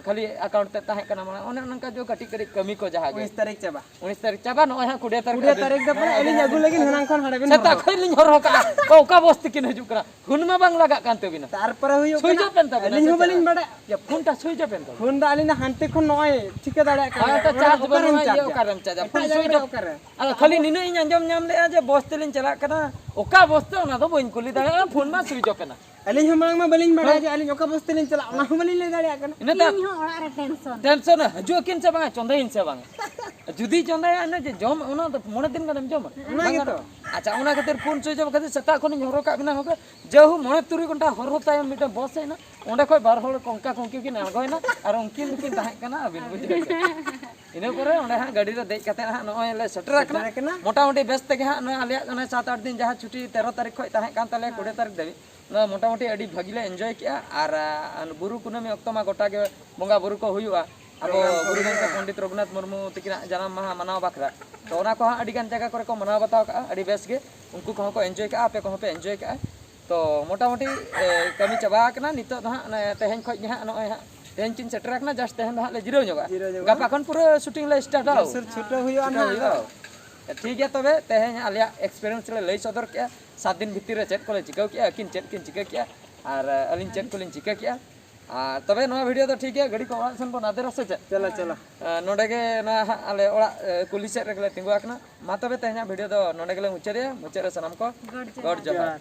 ᱠᱷᱟᱹᱞᱤ ᱟᱠᱟᱣᱩᱱᱴ ᱛᱮ ᱛᱟᱦᱮᱸ ᱠᱟᱱᱟ, ᱢᱟᱱᱮ ᱚᱱᱮ ᱚᱱᱠᱟ ᱡᱚ ᱠᱟᱹᱴᱤᱡ ᱠᱟᱹᱴᱤᱡ ᱠᱟᱹᱢᱤ ᱠᱚ ᱡᱟᱦᱟᱸ ᱜᱮ᱾ ᱩᱱᱤᱥ ᱛᱟᱹᱨᱤᱠᱷ ᱪᱟᱵᱟ᱾ ᱩᱱᱤᱥ ᱛᱟᱹᱨᱤᱠᱷ ᱪᱟᱵᱟ, ᱱᱚᱜᱼᱚᱭ ᱦᱟᱸᱜ ᱠᱩᱲᱤ ᱛᱟᱹᱨᱤᱠᱷ ᱠᱩᱲᱤ ᱛᱟᱹᱨᱤᱠᱷ ᱫᱚ ᱯᱟᱞᱮ ᱟᱹᱞᱤᱧ ᱟᱹᱜᱩ ᱞᱟᱹᱜᱤᱫ ᱦᱮᱱᱟᱝ ᱠᱷᱚᱱ ᱦᱟᱸᱰᱮ ᱵᱤᱱ ᱥᱮᱛᱟᱜ ᱦᱚᱨᱦᱚ ᱠᱷᱚᱱ ᱞᱤᱧ ᱦᱚᱨᱦᱚ ᱠᱟᱜᱼᱟ᱾ ᱚᱠᱟ ᱵᱚᱥ ᱛᱤᱠᱤᱱ ᱦᱤᱡᱩᱜ ᱠᱟᱱᱟ? ᱯᱷᱳᱱ ᱢᱟ ᱵᱟᱝ ᱞᱟᱜᱟᱜ ᱠᱟᱱ ᱛᱟᱹᱵᱤᱱᱟ᱾ ᱛᱟᱨᱯᱚᱨᱮ ᱦᱩᱭᱩᱜ ᱥᱩᱭᱤᱪ ᱠᱟᱱᱟ, ᱚᱯ ᱮᱱ ᱛᱟᱹᱵᱤᱱᱟ ᱟᱹᱞᱤᱧ ᱦᱚᱸ ᱥᱮ ᱵᱟᱹᱞᱤᱧ ᱪᱮᱫ? ᱵᱟᱲᱟᱭᱟ᱾ ᱭᱟ, ᱯᱷᱳᱱ ᱴᱟ ᱥᱩᱭᱤᱪ ᱚᱯ ᱮᱱ ᱛᱟᱹᱵᱤᱱᱟ᱾ ᱯᱷᱳᱱ ᱫᱚ ᱟᱹᱞᱤᱧ ᱫᱚ ᱦᱟᱱᱛᱮ ᱠᱷᱚᱱ ᱱᱚᱜᱼᱚᱭ ᱴᱷᱤᱠᱟᱹ ᱫᱟᱲᱮᱭᱟᱜ ᱠᱟᱱᱟ᱾ ᱦᱳᱭ, ᱛᱚ ᱚᱱᱟ ᱪᱟᱨᱡᱽ ᱚᱠᱟᱨᱮᱢ ᱵᱟᱹᱱᱩᱜᱼᱟ, ᱤᱭᱟᱹ ᱪᱟᱨᱡᱟ? ᱚᱠᱟᱨᱮᱢ ᱪᱟᱨᱡᱟ? ᱮᱴᱟᱜ ᱯᱷᱳᱱ ᱡᱟᱭᱜᱟ ᱥᱩᱭᱤᱪ ᱨᱮ ᱚᱯ᱾ ᱚᱠᱟᱨᱮ? ᱟᱫᱚ ᱠᱷᱟᱹᱞᱤ ᱟᱵᱚ ᱱᱤᱱᱟᱹᱜ ᱤᱧ ᱟᱸᱡᱚᱢ ᱧᱟᱢ ᱞᱮᱜᱼᱟ ᱡᱮ ᱵᱚᱥ ᱛᱮᱞᱤᱧ ᱪᱟᱞᱟᱜ ᱠᱟᱱᱟ, ᱚᱠᱟ ᱵᱚᱥᱛᱮ ᱚᱱᱟ ᱫᱚ ᱵᱟᱹᱧ ᱠᱩᱞᱤ ᱫᱟᱲᱮᱭᱟᱜᱼᱟ, ᱯᱷᱳᱱ ᱢᱟ ᱥᱩᱭᱤᱪ ᱚᱯ ᱮᱱᱟ᱾ ᱟᱹᱞᱤᱧ ᱦᱚᱸ ᱢᱟᱲᱟᱝ ᱢᱟ ᱵᱟᱹᱞᱤᱧ ᱵᱟᱲᱟᱭᱟ ᱡᱮ ᱟᱹᱞᱤᱧ ᱚᱠᱟ ᱵᱚᱥᱛᱮ ᱞᱤᱧ ᱪᱟᱞᱟᱜᱼᱟ, ᱚᱱᱟ ᱦᱚᱸ ᱵᱟᱹᱞᱤᱧ ᱞᱟᱹᱭ ᱫᱟᱲᱮᱭᱟᱜ ᱠᱟᱱᱟ᱾ ᱤᱱᱟᱹ ᱛᱟᱭᱚᱢ ᱤᱧ ᱦᱚᱸ ᱚᱲᱟᱜ ᱨᱮ ᱴᱮᱱᱥᱚᱱ᱾ ᱴᱮᱱᱥᱚᱱ ᱦᱤᱡᱩᱜ ᱟᱹᱠᱤᱱ ᱥᱮ ᱵᱟᱝᱟ, ᱪᱚᱸᱫᱟᱭᱟᱹᱧ ᱥᱮ ᱵᱟᱝᱟ? ᱡᱩᱫᱤ ᱪᱚᱸᱫᱟᱭᱟ, ᱤᱱᱟᱹ ᱡᱮ ᱡᱚᱢ, ᱚᱱᱟ ᱫᱚ ᱢᱚᱬᱮ ᱫᱤᱱ ᱜᱟᱱᱮᱢ ᱡᱚᱢᱟ? ᱚᱱᱟ ᱵᱟᱝ ᱜᱮᱛᱚ᱾ ᱜᱟᱱᱚᱜᱼᱟ᱾ ᱟᱪᱪᱷᱟ, ᱚᱱᱟ ᱠᱷᱟᱹᱛᱤᱨ ᱯᱷᱳᱱ ᱥᱩᱭᱤᱪ ᱚᱯ ᱠᱷᱟᱹᱛᱤᱨ ᱥᱮᱛᱟᱜ ᱠᱷᱚᱱᱤᱧ ᱦᱚᱨᱦᱚ ᱠᱟᱜ ᱵᱤᱱᱟ ᱦᱚᱸ, ᱡᱟᱹᱦᱩ ᱢᱚᱬᱮ ᱛᱩᱨᱩᱭ ᱜᱷᱚᱱᱴᱟ ᱦᱚᱨᱦᱚ ᱛᱟᱭᱚᱢ ᱢᱤᱫᱴᱟᱝ ᱵᱚᱥ ᱦᱮᱡ ᱮᱱᱟ, ᱚᱸᱰᱮ ᱠᱷᱚᱱ ᱵᱟᱨ ᱦᱚᱲ ᱠᱚᱝᱠᱟ ᱠᱚᱝᱠᱤ ᱠᱤᱱ ᱟᱬᱜᱚᱭᱮᱱᱟ ᱟᱨ ᱩᱱᱠᱤᱱ ᱫᱚᱠᱤᱱ ᱛᱟᱦᱮᱸ ᱠᱟᱱᱟ, ᱟᱹᱵᱤᱱ ᱵᱩᱡᱷᱟᱹᱣ ᱠᱮᱫᱟ᱾ ᱤᱱᱟᱹ ᱯᱚᱨᱮ ᱚᱸᱰᱮ ᱦᱟᱸᱜ ᱜᱟᱹᱰᱤ ᱨᱮ ᱫᱮᱡ ᱠᱟᱛᱮ ᱦᱟᱸᱜ ᱱᱚᱜᱼᱚᱭ ᱞᱮ ᱥᱮᱴᱮᱨ ᱟᱠᱟᱱᱟ᱾ ᱥᱮᱴᱮᱨ ᱟᱠᱟᱱᱟ᱾ ᱢᱚᱴᱟᱢᱩᱴᱤ ᱵᱮᱥ ᱛᱮᱜᱮ ᱦᱟᱸᱜ ᱱᱚᱜᱼᱚᱭ ᱟᱞᱮᱭᱟᱜ ᱚᱱᱮ ᱥᱟᱛ ᱟᱴ ᱫᱤᱱ ᱡᱟᱦᱟᱸ ᱪᱷᱩᱴᱤ ᱛᱮᱨᱚ ᱛᱟᱹᱨᱤᱠᱷ ᱠᱷᱚᱱ ᱛᱟᱦᱮᱸ ᱠᱟᱱ ᱛᱟᱞᱮᱭᱟ ᱠᱩᱲᱤ ᱛᱟᱹᱨᱤᱠᱷ ᱫᱷᱟᱹᱵᱤᱡ, ᱱᱚᱣᱟ ᱢᱚᱴᱟᱢᱩᱴᱤ ᱟᱹᱰᱤ ᱵᱷᱟᱹᱜᱤ ᱞᱮ ᱮᱱᱡᱚᱭ ᱠᱮᱜᱼᱟ᱾ ᱟᱨ ᱟᱨ ᱵᱩᱨᱩ ᱠᱩᱱᱟᱹᱢᱤ ᱚᱠᱛᱚ ᱢᱟ ᱜᱚᱴᱟ ᱜᱮ ᱵᱚᱸᱜᱟ ᱵᱩᱨᱩ ᱠᱚ ᱦᱩᱭᱩᱜᱼᱟ᱾ ᱟᱵᱚ ᱜᱩᱨᱩ ᱜᱚᱢᱠᱮ ᱯᱚᱱᱰᱤᱛ ᱨᱚᱜᱷᱩᱱᱟᱛᱷ ᱢᱩᱨᱢᱩ ᱛᱤᱠᱤᱱᱟᱜ ᱡᱟᱱᱟᱢ ᱢᱟᱦᱟ ᱢᱟᱱᱟᱣ ᱵᱟᱠᱷᱨᱟ᱾ ᱛᱚ ᱚᱱᱟ ᱠᱚᱦᱚᱸ ᱟᱹᱰᱤ ᱜᱟᱱ ᱡᱟᱭᱜᱟ ᱠᱚᱨᱮ ᱠᱚ ᱢᱟᱱᱟᱣ ᱵᱟᱛᱟᱣ ᱠᱟᱜᱼᱟ, ᱟᱹᱰᱤ ᱵᱮᱥ ᱜᱮ᱾ ᱩᱱᱠᱩ ᱠᱚᱦᱚᱸ ᱠᱚ ᱮᱱᱡᱚᱭ ᱠᱟᱜᱼᱟ, ᱟᱯᱮ ᱠᱚᱦᱚᱸ ᱯᱮ ᱮᱱᱡᱚᱭ ᱠᱟᱜᱼᱟ᱾ ᱛᱚ ᱢᱚᱴᱟᱢᱩᱴᱤ, ᱮ, ᱠᱟᱹᱢᱤ ᱪᱟᱵᱟ ᱟᱠᱟᱱᱟ᱾ ᱱᱤᱛᱚᱜ ᱫᱚ ᱦᱟᱸᱜ ᱚᱱᱮ ᱛᱮᱦᱮᱧ ᱠᱷᱚᱱ ᱜᱮ ᱦᱟᱸᱜ ᱱᱚᱜᱼᱚᱭ ᱦᱟᱸᱜ ᱛᱮᱦᱮᱧ ᱠᱤᱱ ᱥᱮᱴᱮᱨ ᱟᱠᱟᱱᱟ, just ᱛᱮᱦᱮᱧ ᱫᱚ ᱦᱟᱸᱜ ᱞᱮ ᱡᱤᱨᱟᱹᱣ ᱧᱚᱜᱚᱜᱼᱟ᱾ ᱡᱤᱨᱟᱹᱣ ᱧᱚᱜᱚᱜᱼᱟ᱾ ᱜᱟᱯᱟ ᱠᱷᱚᱱ ᱯᱩᱨᱟᱹ ᱥᱩᱴᱤᱝ ᱞᱮ ᱥᱴᱟᱨᱴᱟ᱾ ᱡᱳᱨᱥᱳᱨ ᱪᱷᱩᱴᱟᱹᱣ ᱦᱩᱭᱩᱜᱼᱟ ᱪᱷᱩᱴᱟᱹᱣ ᱱᱟᱦᱟᱜ᱾ ᱦᱩᱭᱩᱜᱼᱟ᱾ ᱴᱷᱤᱠ ᱜᱮᱭᱟ, ᱛᱚᱵᱮ ᱛᱮᱦᱮᱧ ᱟᱞᱮᱭᱟᱜ ᱮᱠᱥᱯᱤᱨᱤᱭᱮᱱᱥ ᱞᱮ ᱞᱟᱹᱭ ᱥᱚᱫᱚᱨ ᱠᱮᱜᱼᱟ, ᱥᱟᱛ ᱫᱤᱱ ᱵᱷᱤᱛᱤᱨ ᱨᱮ ᱪᱮᱫ ᱠᱚᱞᱮ ᱪᱤᱠᱟᱹᱣ ᱠᱮᱜᱼᱟ, ᱟᱹᱠᱤᱱ ᱪᱮᱫ ᱠᱤᱱ ᱪᱤᱠᱟᱹ ᱠᱮᱜᱼᱟ ᱟᱨ ᱟᱹᱞᱤᱧ ᱪᱮᱫ ᱠᱚᱞᱤᱧ ᱪᱤᱠᱟᱹ ᱠᱮᱜᱼᱟ᱾ ᱟᱨ ᱛᱚᱵᱮ ᱱᱚᱣᱟ ᱵᱷᱤᱰᱤᱭᱳ ᱫᱚ ᱴᱷᱤᱠ ᱜᱮᱭᱟ, ᱜᱟᱹᱰᱤ ᱠᱚ ᱚᱲᱟᱜ ᱥᱮᱱ ᱵᱚᱱ ᱟᱫᱮᱨᱟ ᱥᱮ ᱪᱮᱫ? ᱪᱚᱞᱚ, ᱪᱚᱞᱚ᱾ ᱟᱨ ᱱᱚᱰᱮ ᱜᱮ ᱱᱚᱣᱟ ᱦᱟᱸᱜ ᱟᱞᱮ ᱚᱲᱟᱜ, ᱮ, ᱠᱩᱞᱦᱤ ᱥᱮᱫ ᱨᱮᱜᱮ ᱞᱮ ᱛᱤᱸᱜᱩ ᱟᱠᱟᱱᱟ᱾ ᱢᱟ ᱛᱚᱵᱮ ᱛᱮᱦᱮᱧᱟᱜ ᱵᱷᱤᱰᱤᱭᱳ ᱫᱚ ᱱᱚᱰᱮ ᱜᱮᱞᱮ ᱢᱩᱪᱟᱹᱫᱮᱜᱼᱟ᱾ ᱢᱩᱪᱟᱹᱫ ᱨᱮ ᱥᱟᱱᱟᱢ ᱠᱚ ᱜᱚᱰ ᱡᱚᱦᱟᱨ᱾ ᱜᱚᱰ ᱡᱚᱦᱟᱨ᱾ ᱡᱚᱦᱟᱨ᱾